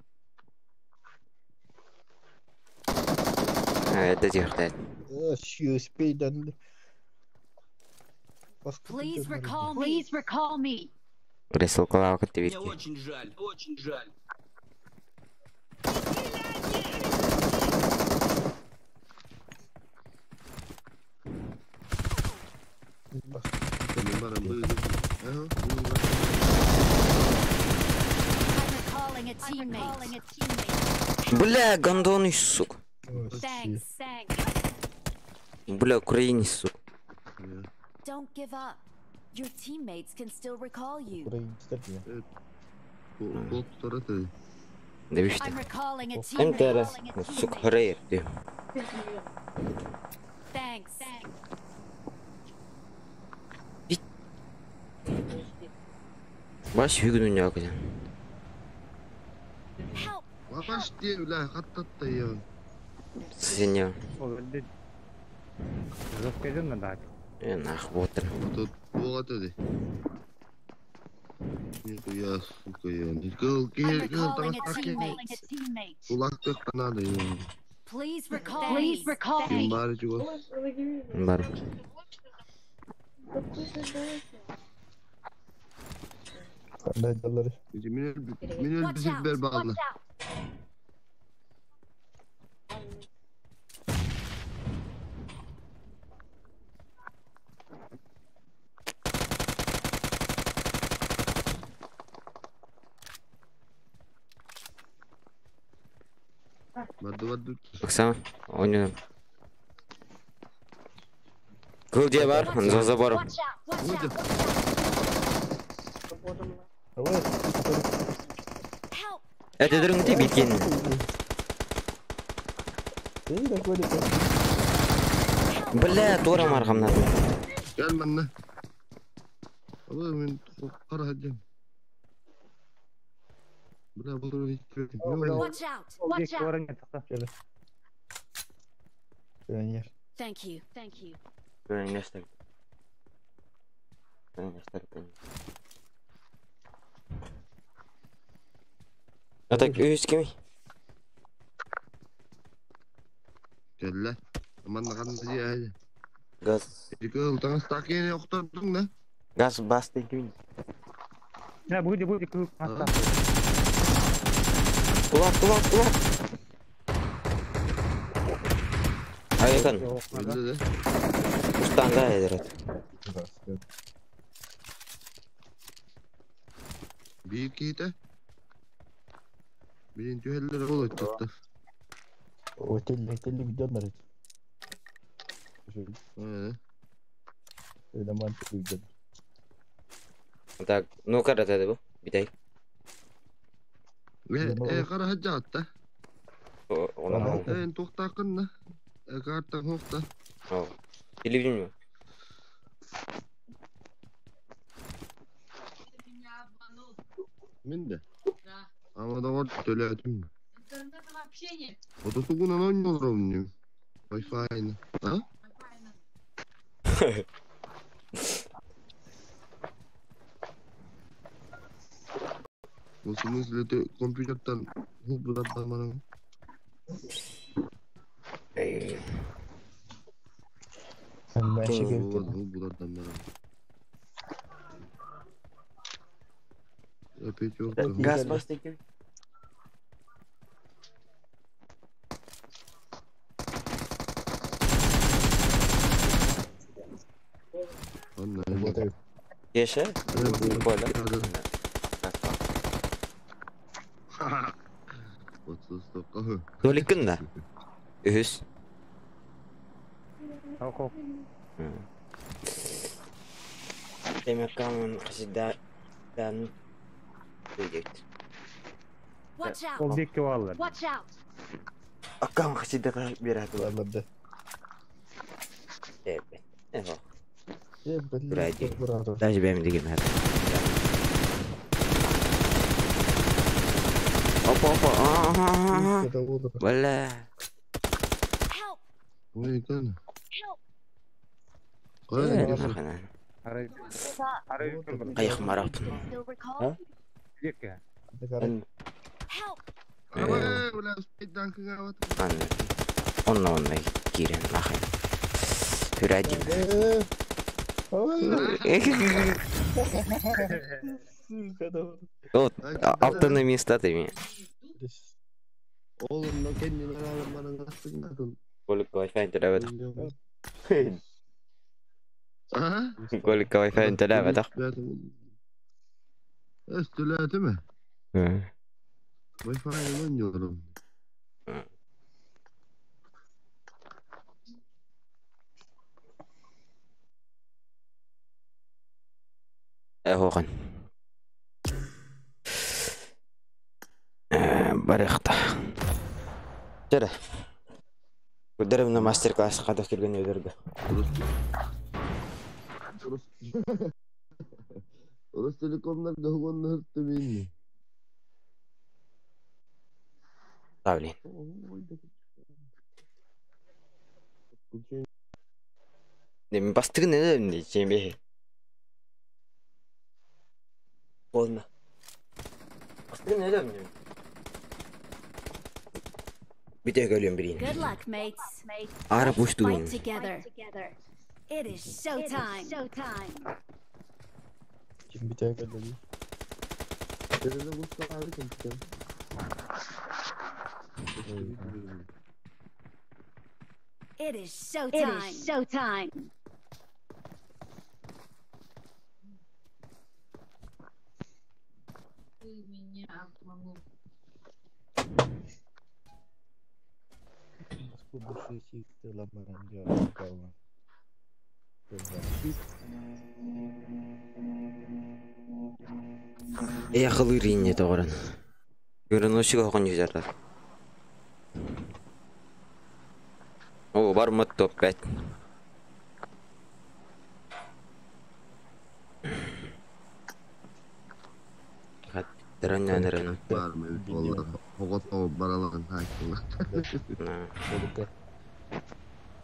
Это тихо. Please recall me. Please recall me. Присылкалаа көттү Мне очень жаль, очень жаль. I'm recalling a teammate. Бля, гондоны, сука. Thanks. Thanks. Бля, украинец, сука. Don't give up. Your teammates can still recall you. Дебиште. I'm recalling a teammate. МТР, сука, хорейр, дим. Thanks. Баш хүгүн үнө көзөн. Баш дие, бля, хаттатта я. Сеня. Заскажи на дать. Э, нах, ботыр. Тут бугаты. Нихуя, сука, я. Гыл, I'm гыл, recalling a teammate. Кулактык надо, я. Please recall. Please recall Ким me. бар чего? Бар. Кандай жаллары? Мен Watch бизик out. бер багла. Watch out. Барды барды. Оксана, ойнойм. Кыл же бар, за забором. Watch out. Watch out. Давай. Өтөдөрүҥ ти биткен. Бля, туора маргамнадым. Gel manna. Абы мен кара хаджам. Бля, бұл Watch out! Watch out! Thank you. Thank you. Atak үс кими? Кэллэ. Манна канды жи. Газ. Екі таңыз такені оқтардың да? Газ басты кими? Да, будет, будет, круг. Кулак, кулак, кулак. Айкан. Устанга эдерет. Bir кейті. Бирин түһэллэр ол өттөттөр. Отель, отель видео Так, ну карата бу. Битай. Кара хаджаатта. Она. Эн тухтаакынна. Карта хохта. О. Телевидение. Мен де. Ама да бар төлөтүм. Интернета вообще нет. Ототугунан ойнолорум. Wi-Fi. А? В смысле ты компьютертан губы Газ басты кими? Кеша? Коля. Толиккин да? Үһүс. Темеккамын қасидан өйдет. Watch out! Ол бекке алар. Watch out! Аккам қасидаға береді. Аларды. Эбе. Эво. Даже бәм деген хәт. Опа, опа. Ага. Бля. Ой, кана. Кайық марап. Still recall? Онна онна кирен нахай. Хүрәдим. Вот, алтыны места ты меня. Oğlum kendini alalım bana kastın. Колик Wi-Fi төләбәдек. Колик Wi-Fi төләбәдек. Өс төләтеме? Wi-Fi oynuyorum. Хоған. Барықта. Жара. Көдірімні мастер-класс қадақ келген өдірді. Ростелекомнар договорны hırttı beni. Блин. Мен бастығын өдірім жембе. Болма. Бастығын өдірім. Бите көлем бірін. Good luck, mates. Арап Let's уштуын. fight together. It is showtime. Showtime. Kim bite geldi? It is showtime. It is showtime. Ты меня обманул. Эх, лырин не тоғырын. Переносчик охонь О, бар мот топ-5.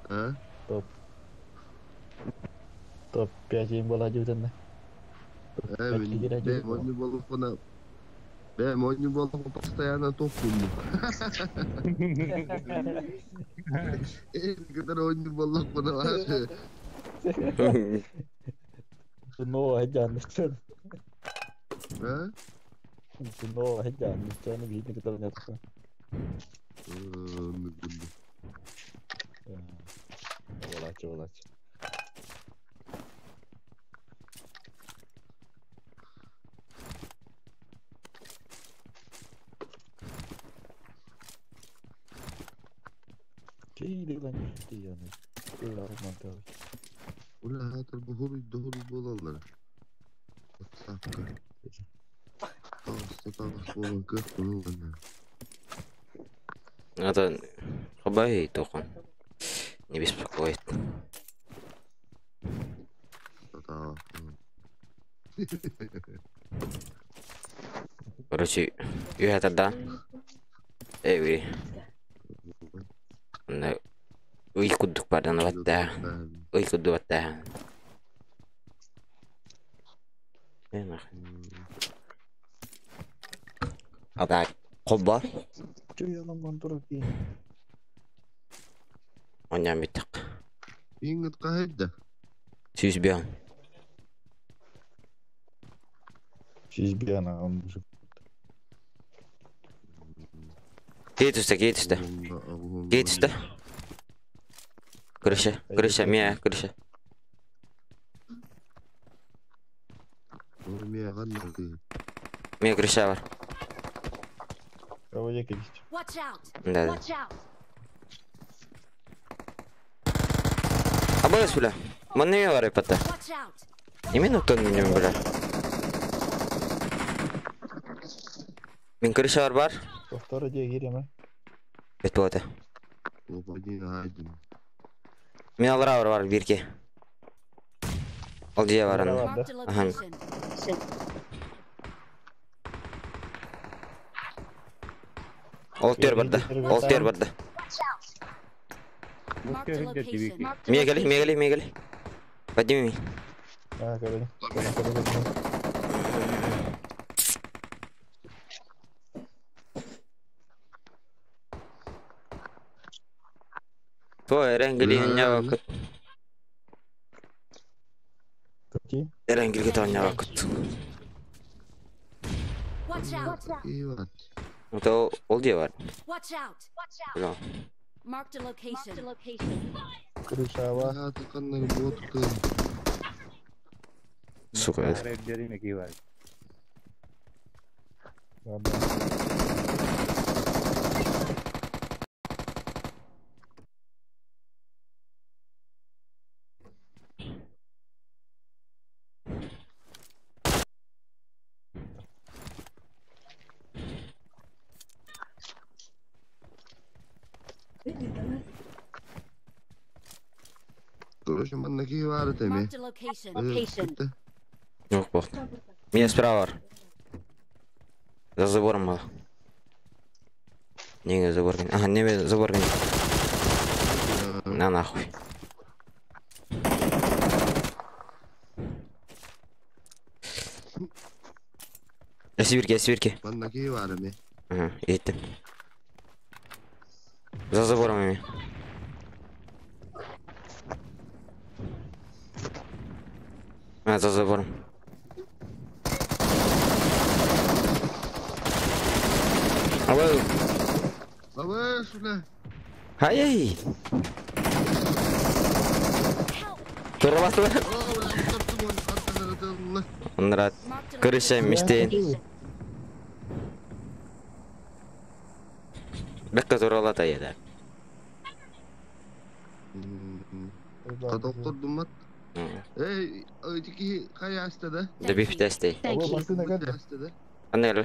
А? Топ. Топ-5 им была дьүтэннэ. Бэм онню болуп постоянно топ кунду. Кытар онню болуп куна бар. Но айжан. А? Но айжан, чаны бийни кытар нятса. Волачы, волачы. Это хабай тохон. Не беспокоит. Короче, я тогда. Эй, вы. Ый кудук бардан ватта. Ый кудук ватта. А так, колба. Оня битик. Иңгит кайда? Сүз биян. Сүз биян, он уже. Кейт үстә, кейт үстә. Кейт үстә. Крыша, крыша, мия, крыша. Мия крыша бар. Да, да. А было бля. Манны бар ипата. Именно тон минем бля. Мин крыша бар бар. Повтор иди гиреме. Это вот. Мен алра бар бар бирке. Ал же бар анда. Ага. Ол тер барды. Ол тер барды. Мегали, мегали, мегали. Подними. А, говори. Твой Эренгели не вакыт. Эренгелге не вакыт. Это ол де бар. Крышава. Сука. Короче, маннаки бар теме. Yok bak. Меня справа бар. За забором был. Не забор. Ага, не забор. На нахуй. Сибирки, сибирки. Маннаки бар ме. Ага, еттим. За забором ими. А, за забором. Алло. Алло, сюда. Ай-яй. Тураластылар. Онрат. Крыша мечтейін. Бәкке туралата еді. Доктор думат. Эй, эти кая астада? Да бифтестей. Аннел.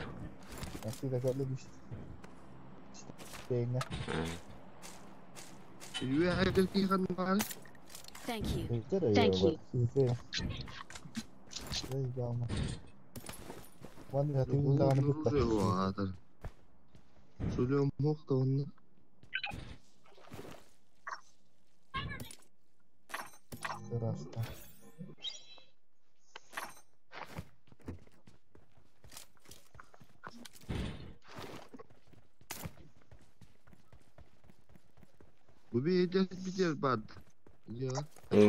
Сука, көрлө биш. Теңе. Thank you. Thank you.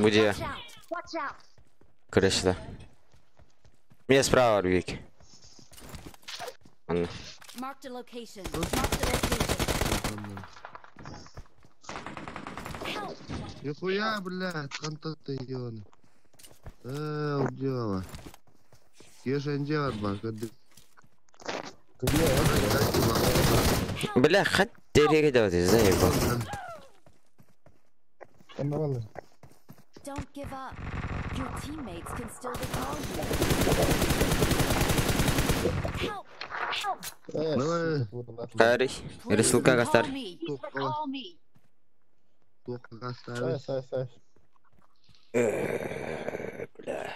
Где? Крыша. Меня справа, Рвик. Нихуя, блядь, контакты ёны. Удела. Бля, хоть ты заебал. Don't give up. Your teammates can still recall you. Help! Help! Карый, рисулка гастар. Recall me. Бля.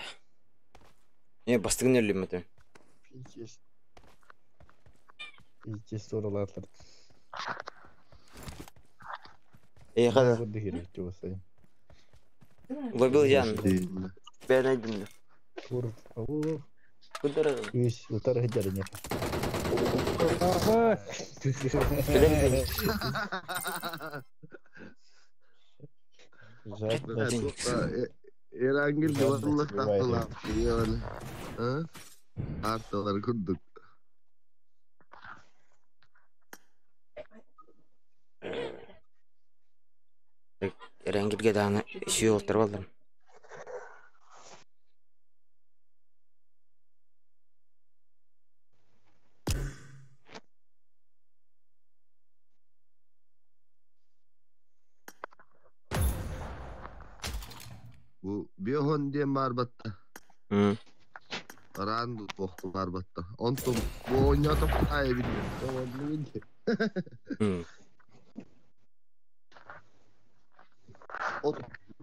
Не, бастыгын өлім өтем. Пиздец, соралатлар. Эй, хада. Лобил Ян. Бен айдым. Куда? Үс, утар хеджар нет. Эрангил дуарлах тахталар. А? Арталар курдук. Эрангилге дааны сүйө олтырып алдым. Бу биохон диэн барбатта. Ранду тохту барбатта. Онтум бу ойнотоп ай билбет.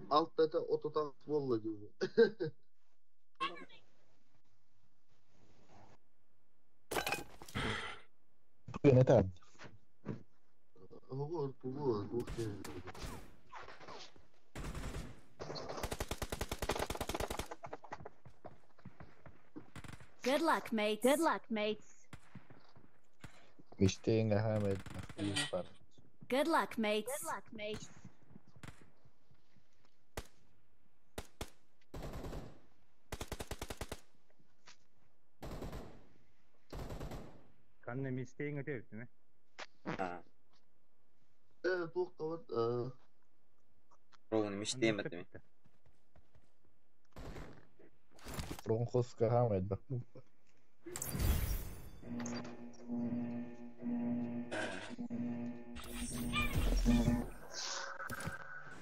Алтата ототан болла диyor. Ne tarz? Good luck, mates. Good luck, mates. Good luck, mates. Good luck, mates. Kanne misteğin öte değil mi? Bu kadar. Ровно мечтаем это. Фронховска хамед.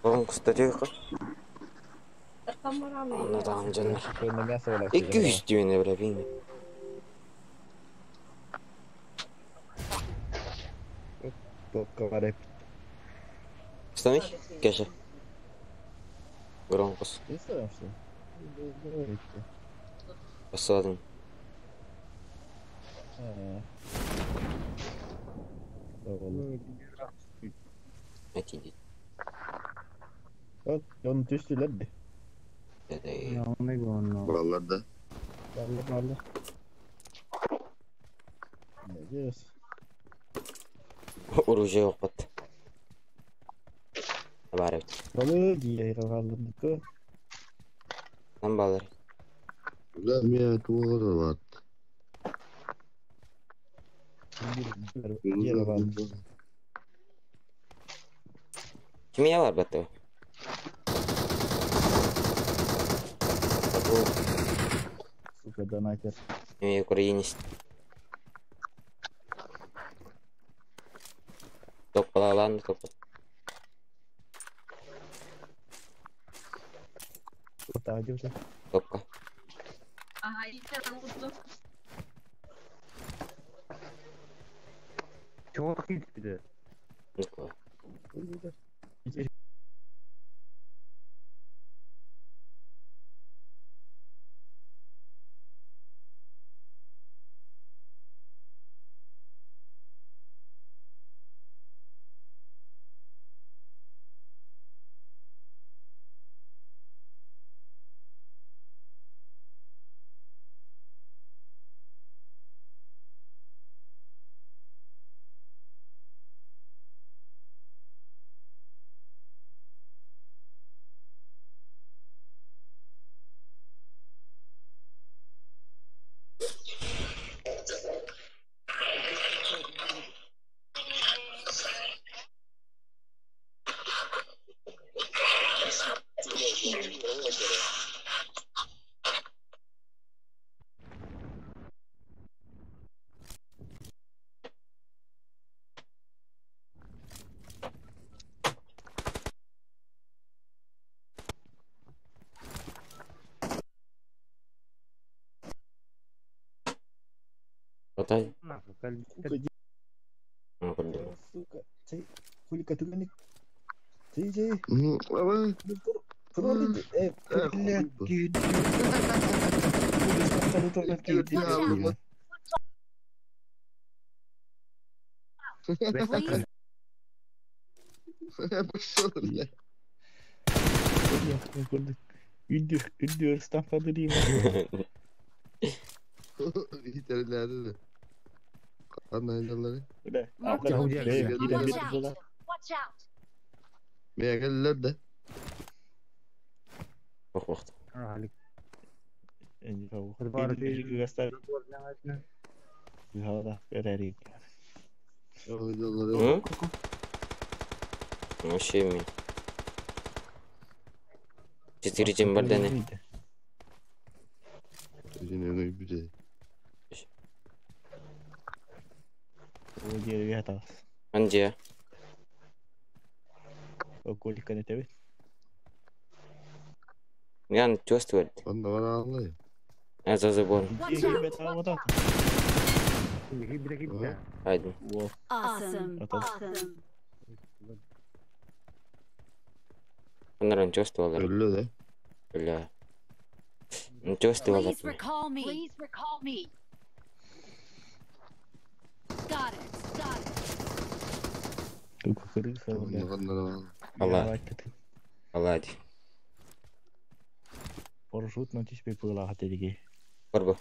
Фронховска тихо. Ну там жанар. 200 түйене бля бейме. Встанешь, Кеша? Громкос. Посадим. Эти Он түстүлөрдү. Балларда. Баллар. Надеюсь. Оружие опыт. Бар эбит. Балы дии калдык. Там балар. Да, мен туғыр бар. Кимия бар баты? Сука, донатер. Мен украинец. Топ-ла-лан, топ. Топка. Ага, и это лучше. Чего такие? Отай. Сука, хули катуганик. Ти ти. Ündür staffadırayım. İterlerde. Watch out. Meğerler de. Wacht, wacht. Вообще ми. Четыре чембарданы. Анде? Ян чувствует. А за забор. Haydi. Awesome. Awesome. Bunların чувствовал. Öyle de. Бля. Ну чувствовал. Please recall me. Please recall me. Got it. Got it. Allah. Allah hadi. Парашют теперь была деги. Барбо.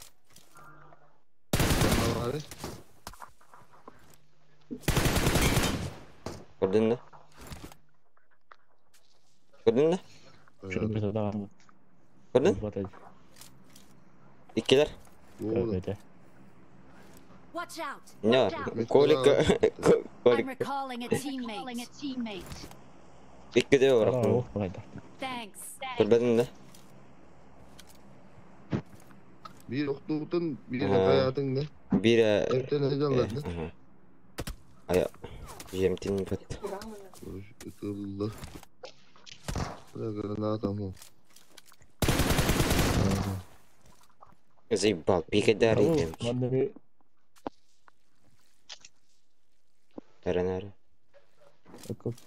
Gördün mü? Gördün mü? Gördün? İkiler. Watch out. Ne var? Kolik. I'm Kolik. recalling a teammate. İki de olarak. Thanks. Görmedin mi? Bir oktun, bir hayatın ne? Bir Evden heyecanlandı. Aya. Jemtin pat. Allah. Bırak tamam. Заебал, пикадарый. Таранара.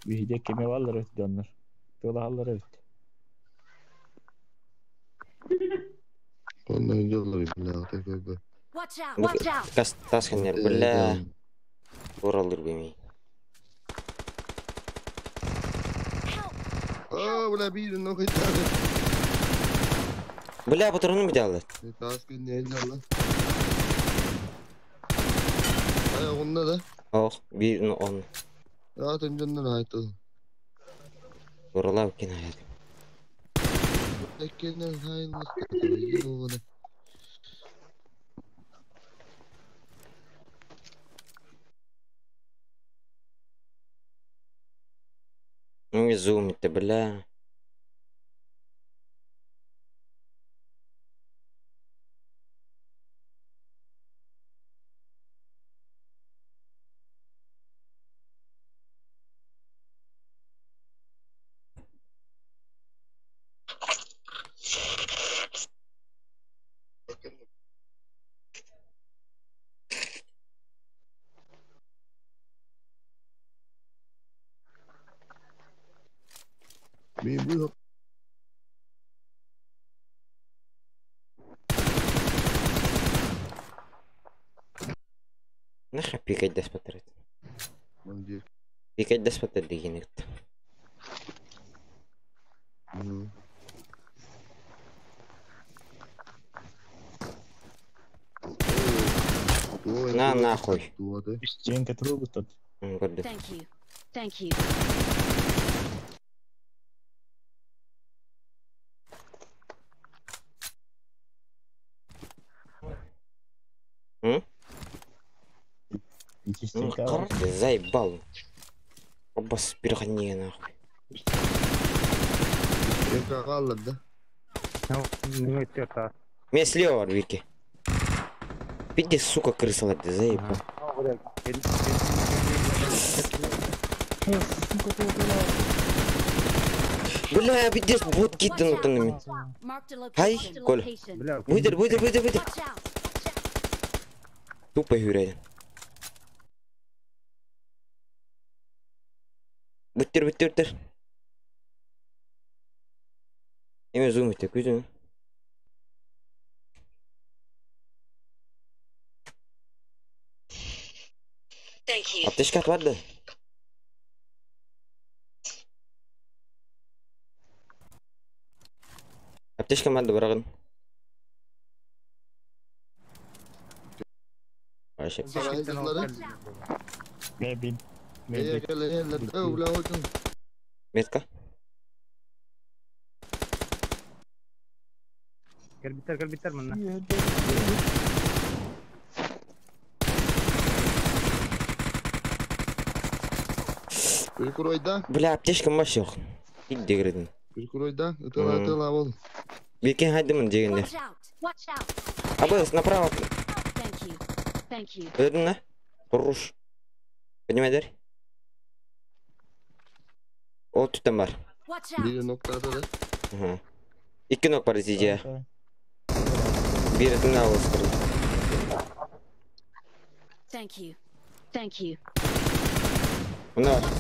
Видя кемеваллар өттү оннор. Тылааллар өттү. Ondan yolları bile tekrar. Watch out. Watch out. Kas tas хенер бля. Уралыр беми. Aa bula bir no kaytadı. Бля, патроны бит Tas gün ne Allah. Ay onda da. Oh, bir on. Rahat önceden hayatı. Уралав кинает. Tekkenen hayırlı. Ну не зумит-то, бля. Мен bu Нахер пикать досмотреть. Пикать досмотреть дегенек. На нахуй. Стенка трубы тут. Thank you. Thank you. Ну, короче, заебал. Оба спирхни нахуй. Да? Меня слева, Вики. Иди, сука, крыса, ты заебал. Бля, пиздец, вот киты на. Ай, Коля. Выйди, выйди, выйди, выйди. Тупо юрядин. Быттыр, быттыр, быттыр. Эме зум ите, күзүң. Аптечка бар да. Аптечка бар да барагын. Вообще. Метка. Кэлбиттэр манна. Бля, аптечка маш yok. Иди дегредин. Это бол. Бекен хайдымын дегенде. Абыз, направо. Көрдің на? Хорош. Поднимай дверь. Ол түттен бар. Бири ноктада да. Ага. Икки нок бар изде. Бири түн ауыз кырды. Thank you. Thank you. Мына бар.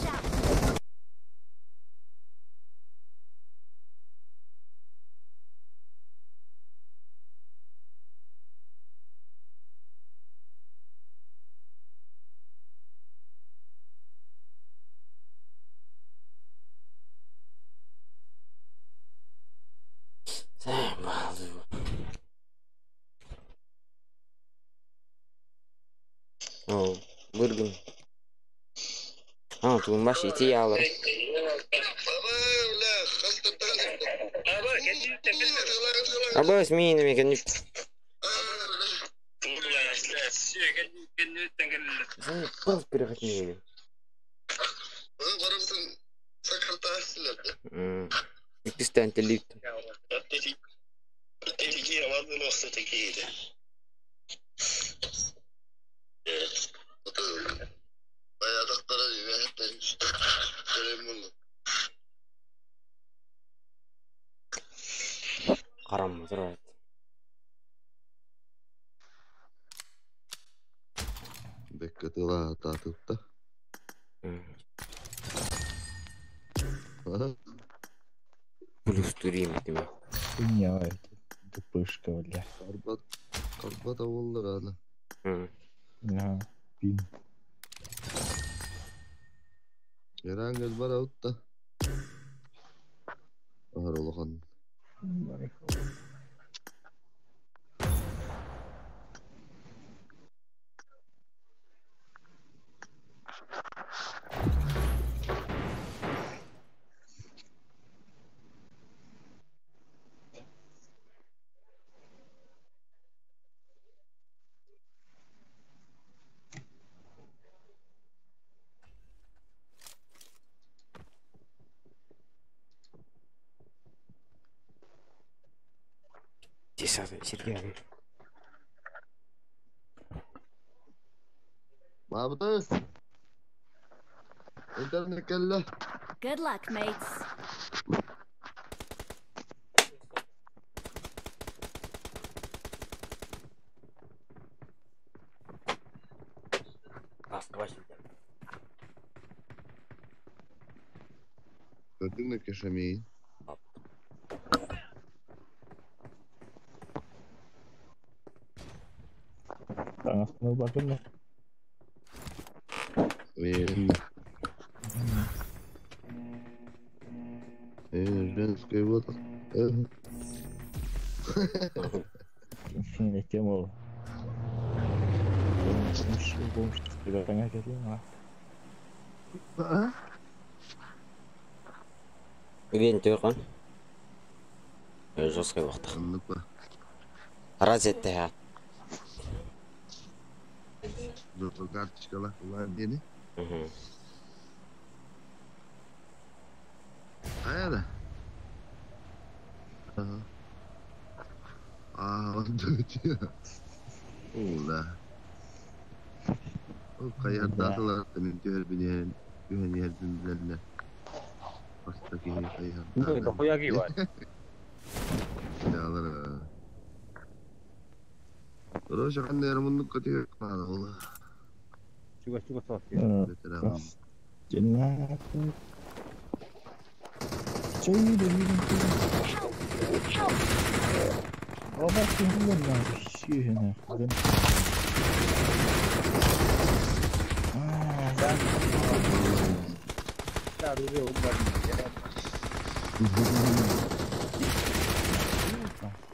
О, быргын. А, тут маш идти ялар. Абас минами кеннип. Заебал переходи. Иккистен телит. Харам взрывает. Беккатыла татыпта. Плюс турим тебе. Хуйня, это тупышка, бля. Карбат, карбат авыллар аны. Ага, пин. Эрангел бар аутта. Аралахан. Десятый, Сергей. Мабдыс. Интернет келді. Good luck, mates. Көрдүң кешемей. Таҥаспын ылбаккын да? Женская вот. Кем ол? Таҥа кэлиэм а? Үбен төркөн. Жесткий вахта. Разетте ха. Карточкалар диэни. Хайа да. Аа, Ула. Ол хайардаатылар мен түһэр бинэн түһэн иһэрбин билэллэр. Баста киһи хайардаатылар. Дохуя киһи Ялар. Короче, ханна эрэ муннук көтүөр хаала ола. Чугас чугас соос.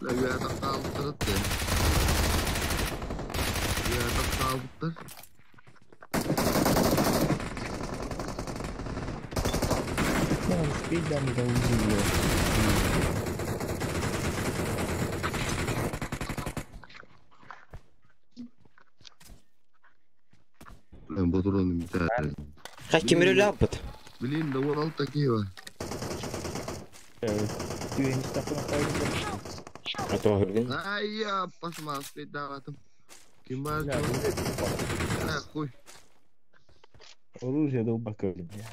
Үөтэх хаалбыттар ыттын. Үөтэх хаалбыттар. Ботуруну бүтээр. Хай кимир өлө аппыт. Билин да 16 киһи бар. Ато хүргүн. Ай, пасма спейдаватым. Ким бар? Хуй. Оружие долбака, бля.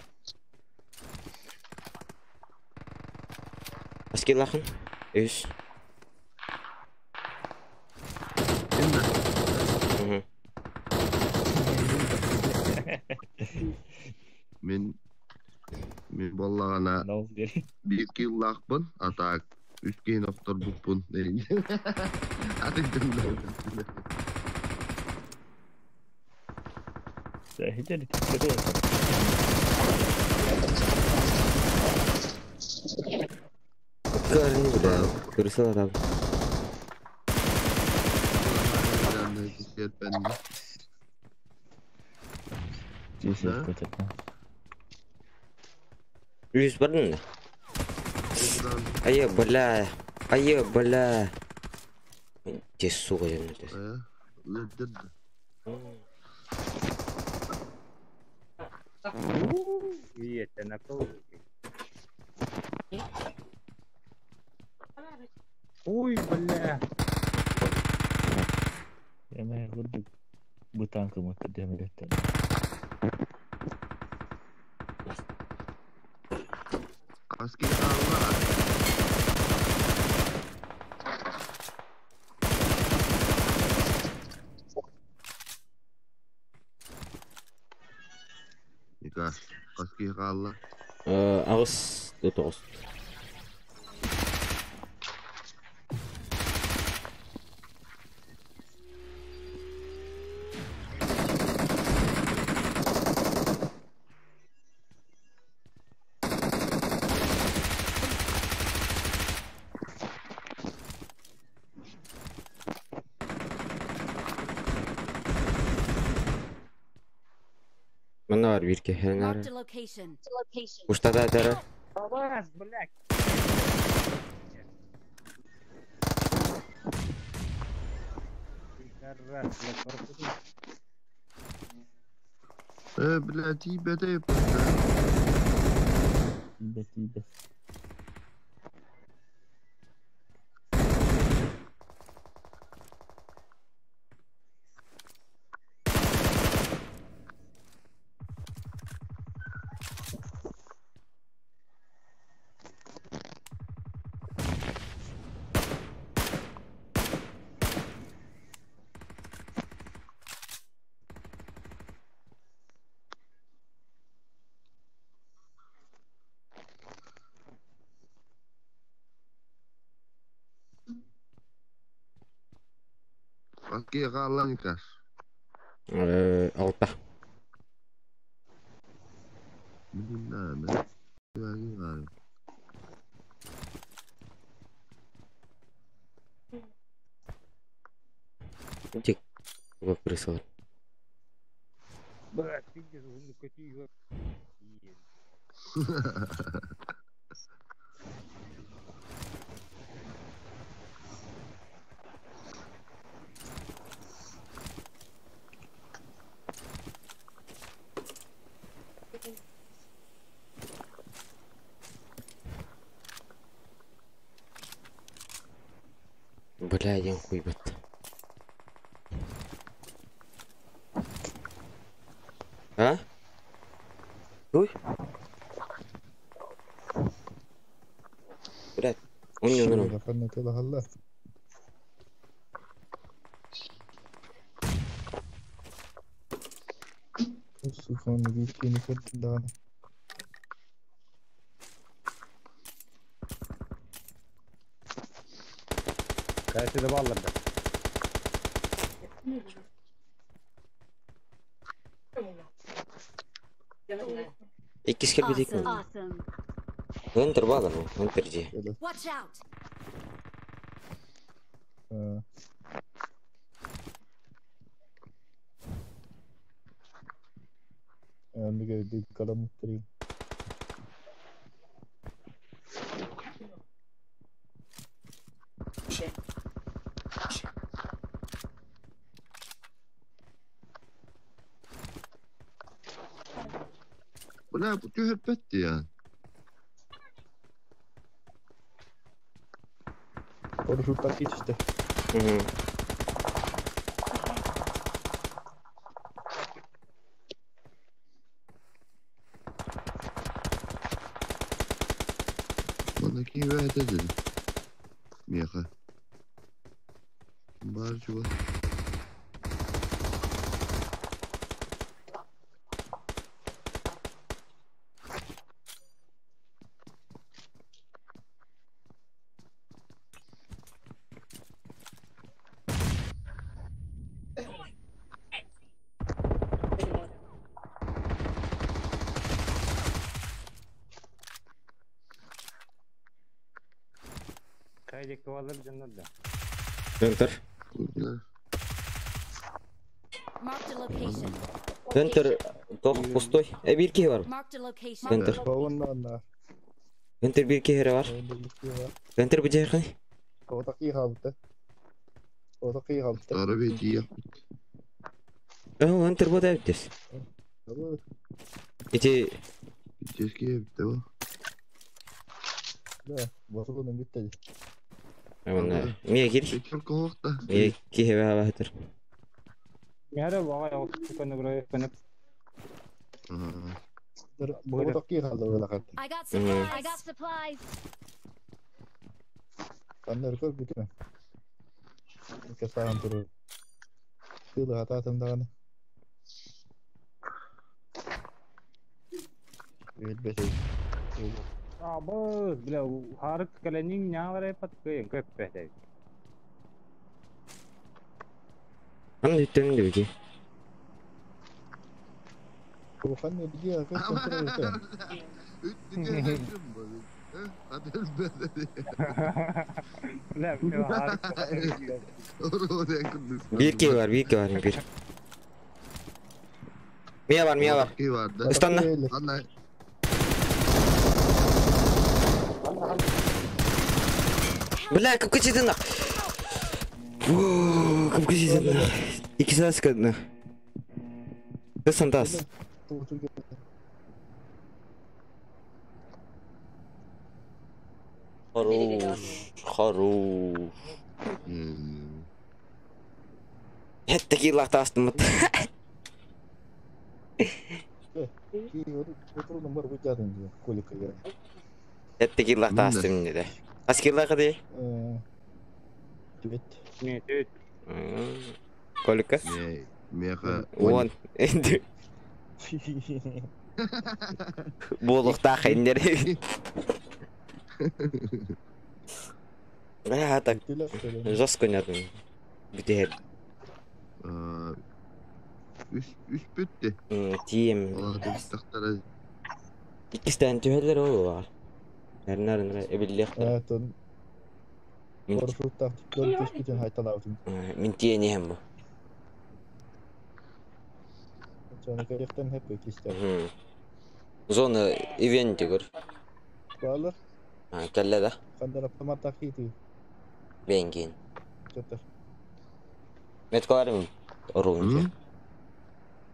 Аскилахан. Үс. Мен мен боллагана бир киллаахпын, а так үс киһин охторбуппун. Атын Көрүнү бля. Көрүсө адам. Үс бардын да. Айы, бля. Айы, бля. Те, сука, я Ой, бля. Я на курдук бутанкам өттү Аски хаалла. Ника, аски хаалла. Агыс тоғыз. Манна бар бир кехенер. Marked a location. Уштада дара. Алас, блядь. Блядь, ибете. Ибет, ибет. Аски хаалла Никаш. Алта. Блин, да, да. Дик. Вопросалар. Блядь, пиздец, ну какие Бля, один хуй бат. А? Ой. Блядь, он не умер. Кайсы да баллар да. Иккис кэлбитик. Awesome. Хантер балар бу, Хантер дии. Watch out. Бля, бу түһэрбэт я. Мгм. Bana ki dedi. Меха. Бар чего. Кайдек баллар жаннар да. Хантер. Marked a location. Хантер тох пустой. Э бир киһи бар. Marked a location. Хантер. Хантер бир киһи бар. Хантер бу жайхай. Арабия тия. Э Хантер бу да битес. Ити Тезге битте бу. Амана. Мия кир. Бекер ковакта. Мия киһи бар Хантер. Мәрі бағай ауыз бұрай көніп. I got supplies. I got supplies. Абы, бля, харык кәләнең нялары пат көйін көп бәтәй. Аны үттен диби. Бля, харык. Бир киһи бар, бир киһи бар, бир. Мия бар, мия бар. Ыстанна. Анна. Бля, кып кычытын. Кып кычытын. Икки саас кытны. Кысантас. Хорош, хорош. Хәтта килактастым. Хәтта килактастым диде. Ас килакы ди. Не, төт. Колика? Меха. Он. Энди. Болуктах эндер. А, так. Жестко нет. Где? Үс үс бүттү. Тиийем. Олар тахтара. Иккистээн түһэллэр ол баар. Эрнар эбиллиэхтэр. Этон парашюттаах дьон түспүтүн хайталаабытын. Мин тиийэн иһэн бу. Соны көрүөхтэн хөп иккистээх. Зона ивенти көр. Баалар. Кэллэ да. Хандар автоматтаах киитии. Бэйэн киин. Чөтөр. Меткаларым оруун.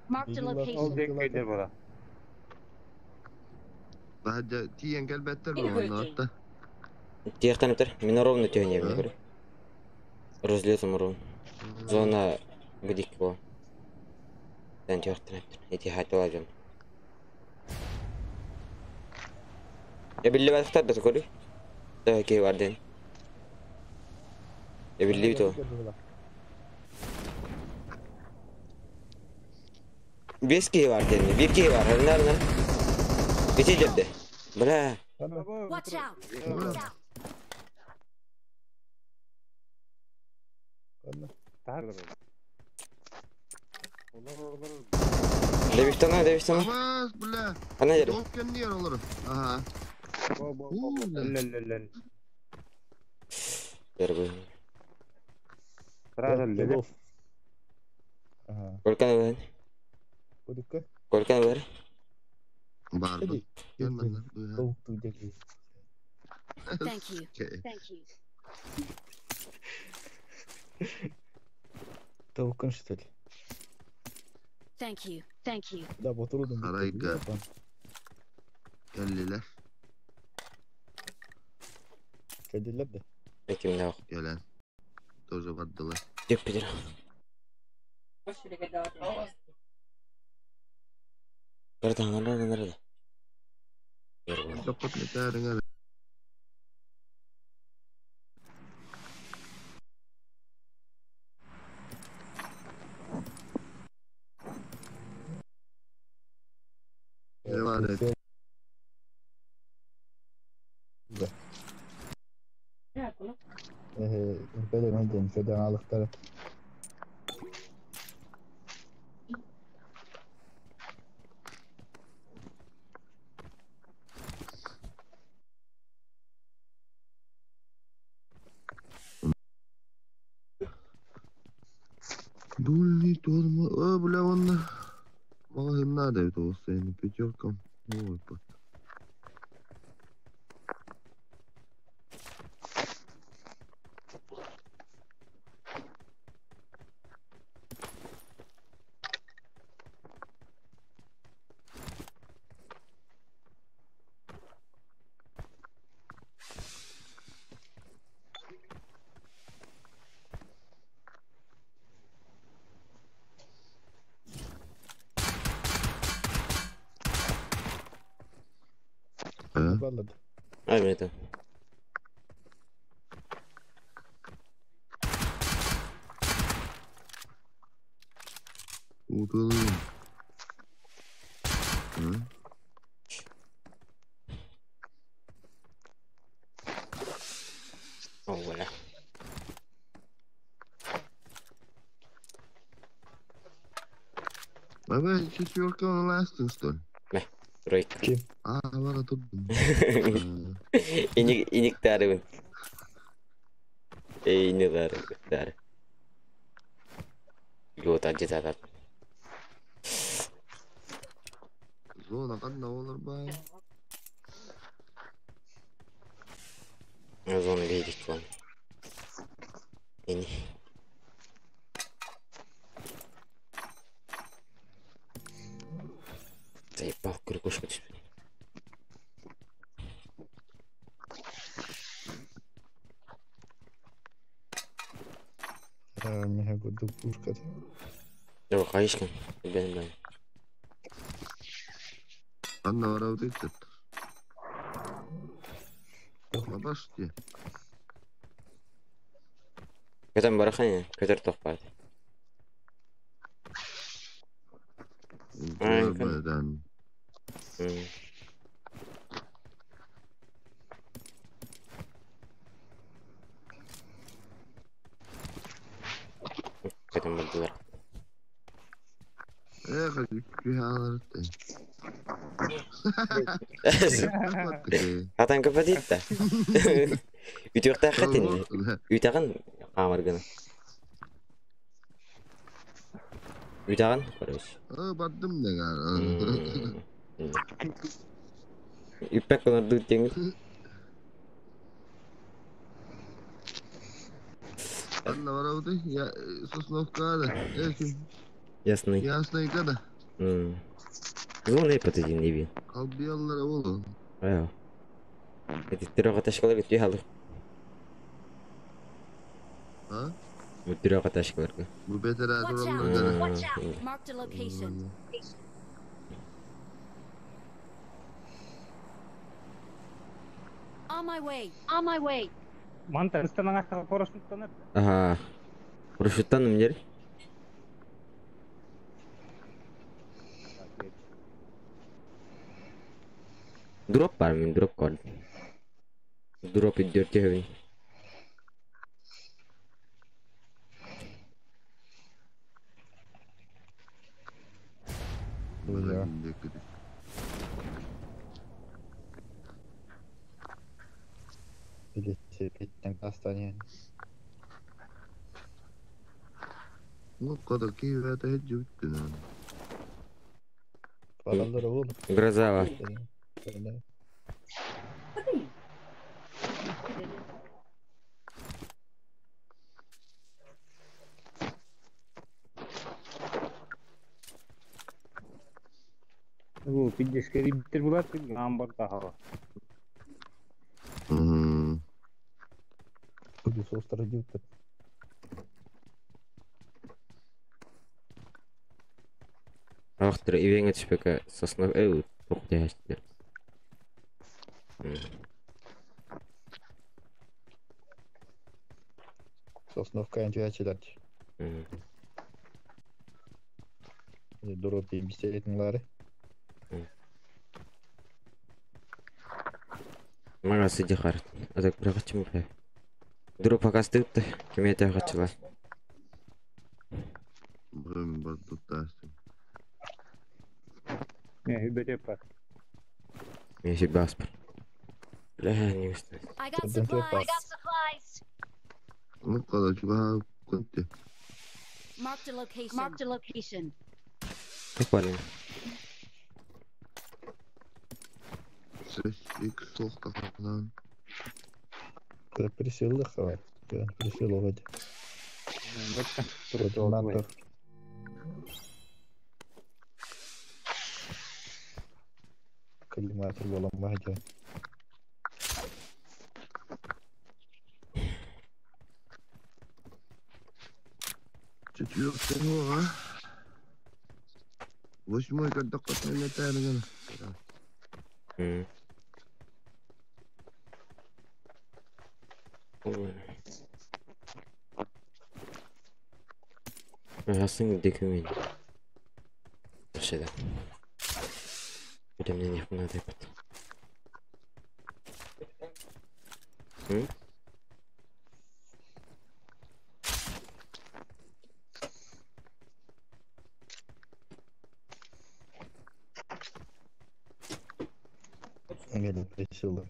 Marked a Ол location. диэки бара. Баһа тиийэн кэлбэттэр бу онно атта. Тиэхтэн өтөр. Мин ровно түһэн иһэбин көр. Разлетом ровно. Зона быдик бу. Тэн түһэхтэн өтөр. Ити хайтала дьон. Эбиллибэтэхтэр да көрүй. Таа киһи бар диэн. Эбиллибит ол. Бес киһи бар диэн. Биир киһи бар. Нар нар. Ити дерде. Бля. Watch out! Watch out! Девиштана, девиштана. Абас, бля. Ана жер. Топ кемдер олар. Аха. Леллеллел. Бер бу. Сразу леле. Ага. Колканы бер. Кудукка. Колканы бер. Бар. Thank you. Thank you. Толкан что ли? Thank you. Thank you. Да, ботурудум. Арайга. Келлилер. Келдилер да. Экимде бак. Келен. Тоже бардылар. Деп битир. Бер таңар нар да. Бер бу. Топот метарыңа. Бар. Да. Бәле мен федан алыктары. Дульный тормоз. О, бля, он... Мало надо этого на пятеркам. Ой, пот. Баллад. Ай, мен это. Утылым. О, бля. Баба, четверка на ластын, что ли? Тройка. А, ладно, тут. Иник иник тарыбын. Эй, не дары, дары. Йота жетатат. Зона кандай олар бай? Зона бейдик вон. Эни. Заебал, крюкушка түспүн. Меха гудук пушка. Жок, кайышкан. Билбедим мен. Анна барабы дейт. Бабашти. Көтөн барахайын, көтөр токпайт. Баядан. Көтөн бардылар. Эх, үчү Хатан көпөтитта. Үтүөхтээх хатин. Үтэҕин хаамаргына. Үтэҕин короче. Бардым да. Үппэк конордуу теңир. Анна барабыты я Сосновка да. Ясный. Ясный да. Зон эпатыдин неби. Kalbiyalılara oğlum. Ая. Эти трех ташкалар бит халыр. А? Бу трех ташкаларга. Bu beter Watch durallar out! da. Watch out! Marked a location. On my way. On my way. Манта ыстанаҥа парашюттанар. Ага. Парашюттан мнер. Дроп бар мен дроп кор. Дроп идет тебе. Да. Или петтен кастане. Bu kadar keyifete hiç yoktu. Параллары ол. Грозава. Бу пиздешке биттер булат амбар тахава. Буду состар диутер. Ахтыр ивеңе түшпөкө соснов эу тоқ дээштер. Сосновка энтүячилер. Дроп бисетиңлары. Мага сиди харт. Азак бир качым бе. Дроп акастыпты. Кемете качыла. Бұрын бар tuttarsın. Не, үбете бар. Мен си баспыр. Бля, не встать. I got supplies. I got supplies. Bu kadar çok kunti. Marked a location. Marked a location. Как парень? Ses ilk soğukta falan. Присел хавар. Присел овод. Коллиматор болом махжа. Четвертый а? Восьмой, когда котный летает. Расың декүмен. Ташыда. Өтемнен яқына деп. Геле присел.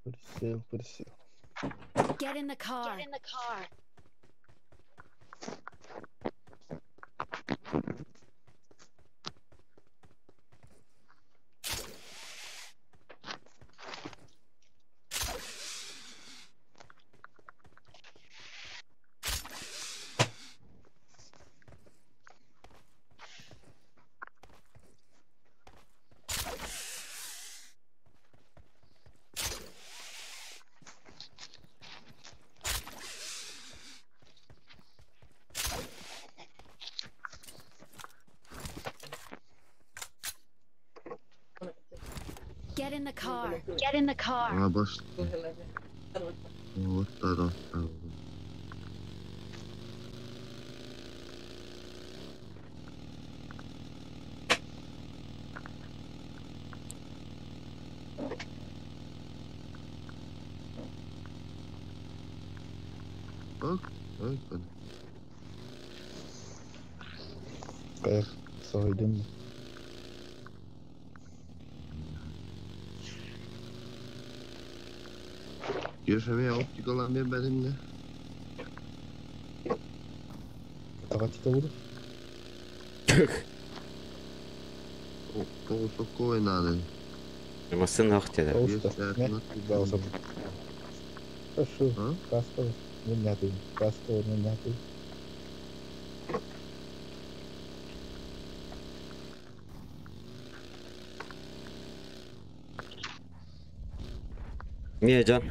Присел, присел. Get in the car. Get in the car. Get in the car. Get in the car. Aa baş. Вот да. Bak, bak, bak. Kaya soydum. Yaşamaya optik olan bir benimle. Tagatita vurur. Тоғыз ойнады. Масын ақ деді. Ne? Şu kaska ne yapayım? Kaska ne yapayım? Niye can?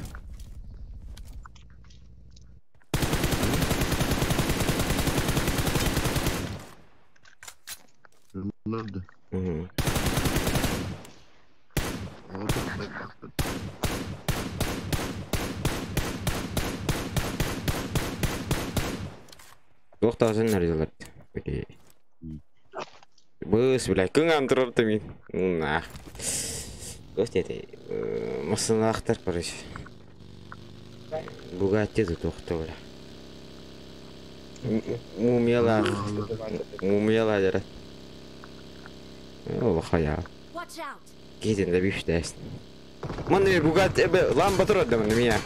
Nerede? Hı. Тоқтасын нәрселер. Быс, бля, күн антырырды мен. На. Көз деді. Масынақтар, короче. Бугатти да тоқты, бля. Мумияла. Мумияла деді. Ол хая. Watch out! Кетен де бишті әсін. Міне Бугатти, ламба тұрады міне меня.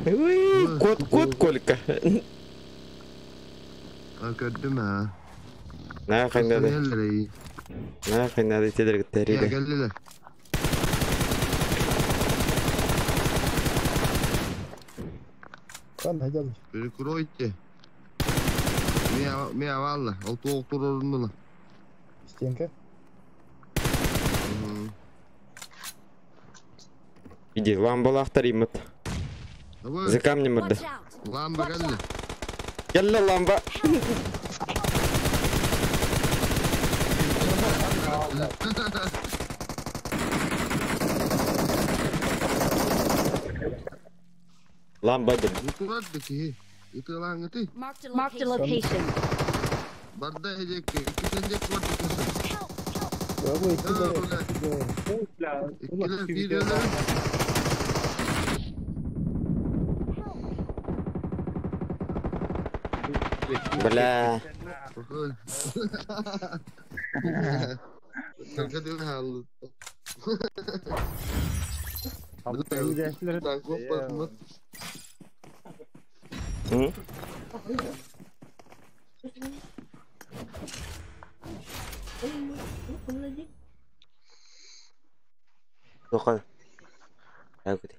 Уй, кот, кот, Колька. Gördüm ha. Ne kaynadı? Ne kaynadı? Tedir gitti. Ya geldiler. Kan hadi. Biri kuru itti. Miya valla. Altı oktur orundular. İsteyenke? Иди, ламбала aktarayım. За камнем orada. Lamba geldi. Gel lamba. Lamba dedim. Marked a location. Barda edecek. İki sencek var. İkiler bir yerler. Бля. Hı? Тоқал. Әкүді.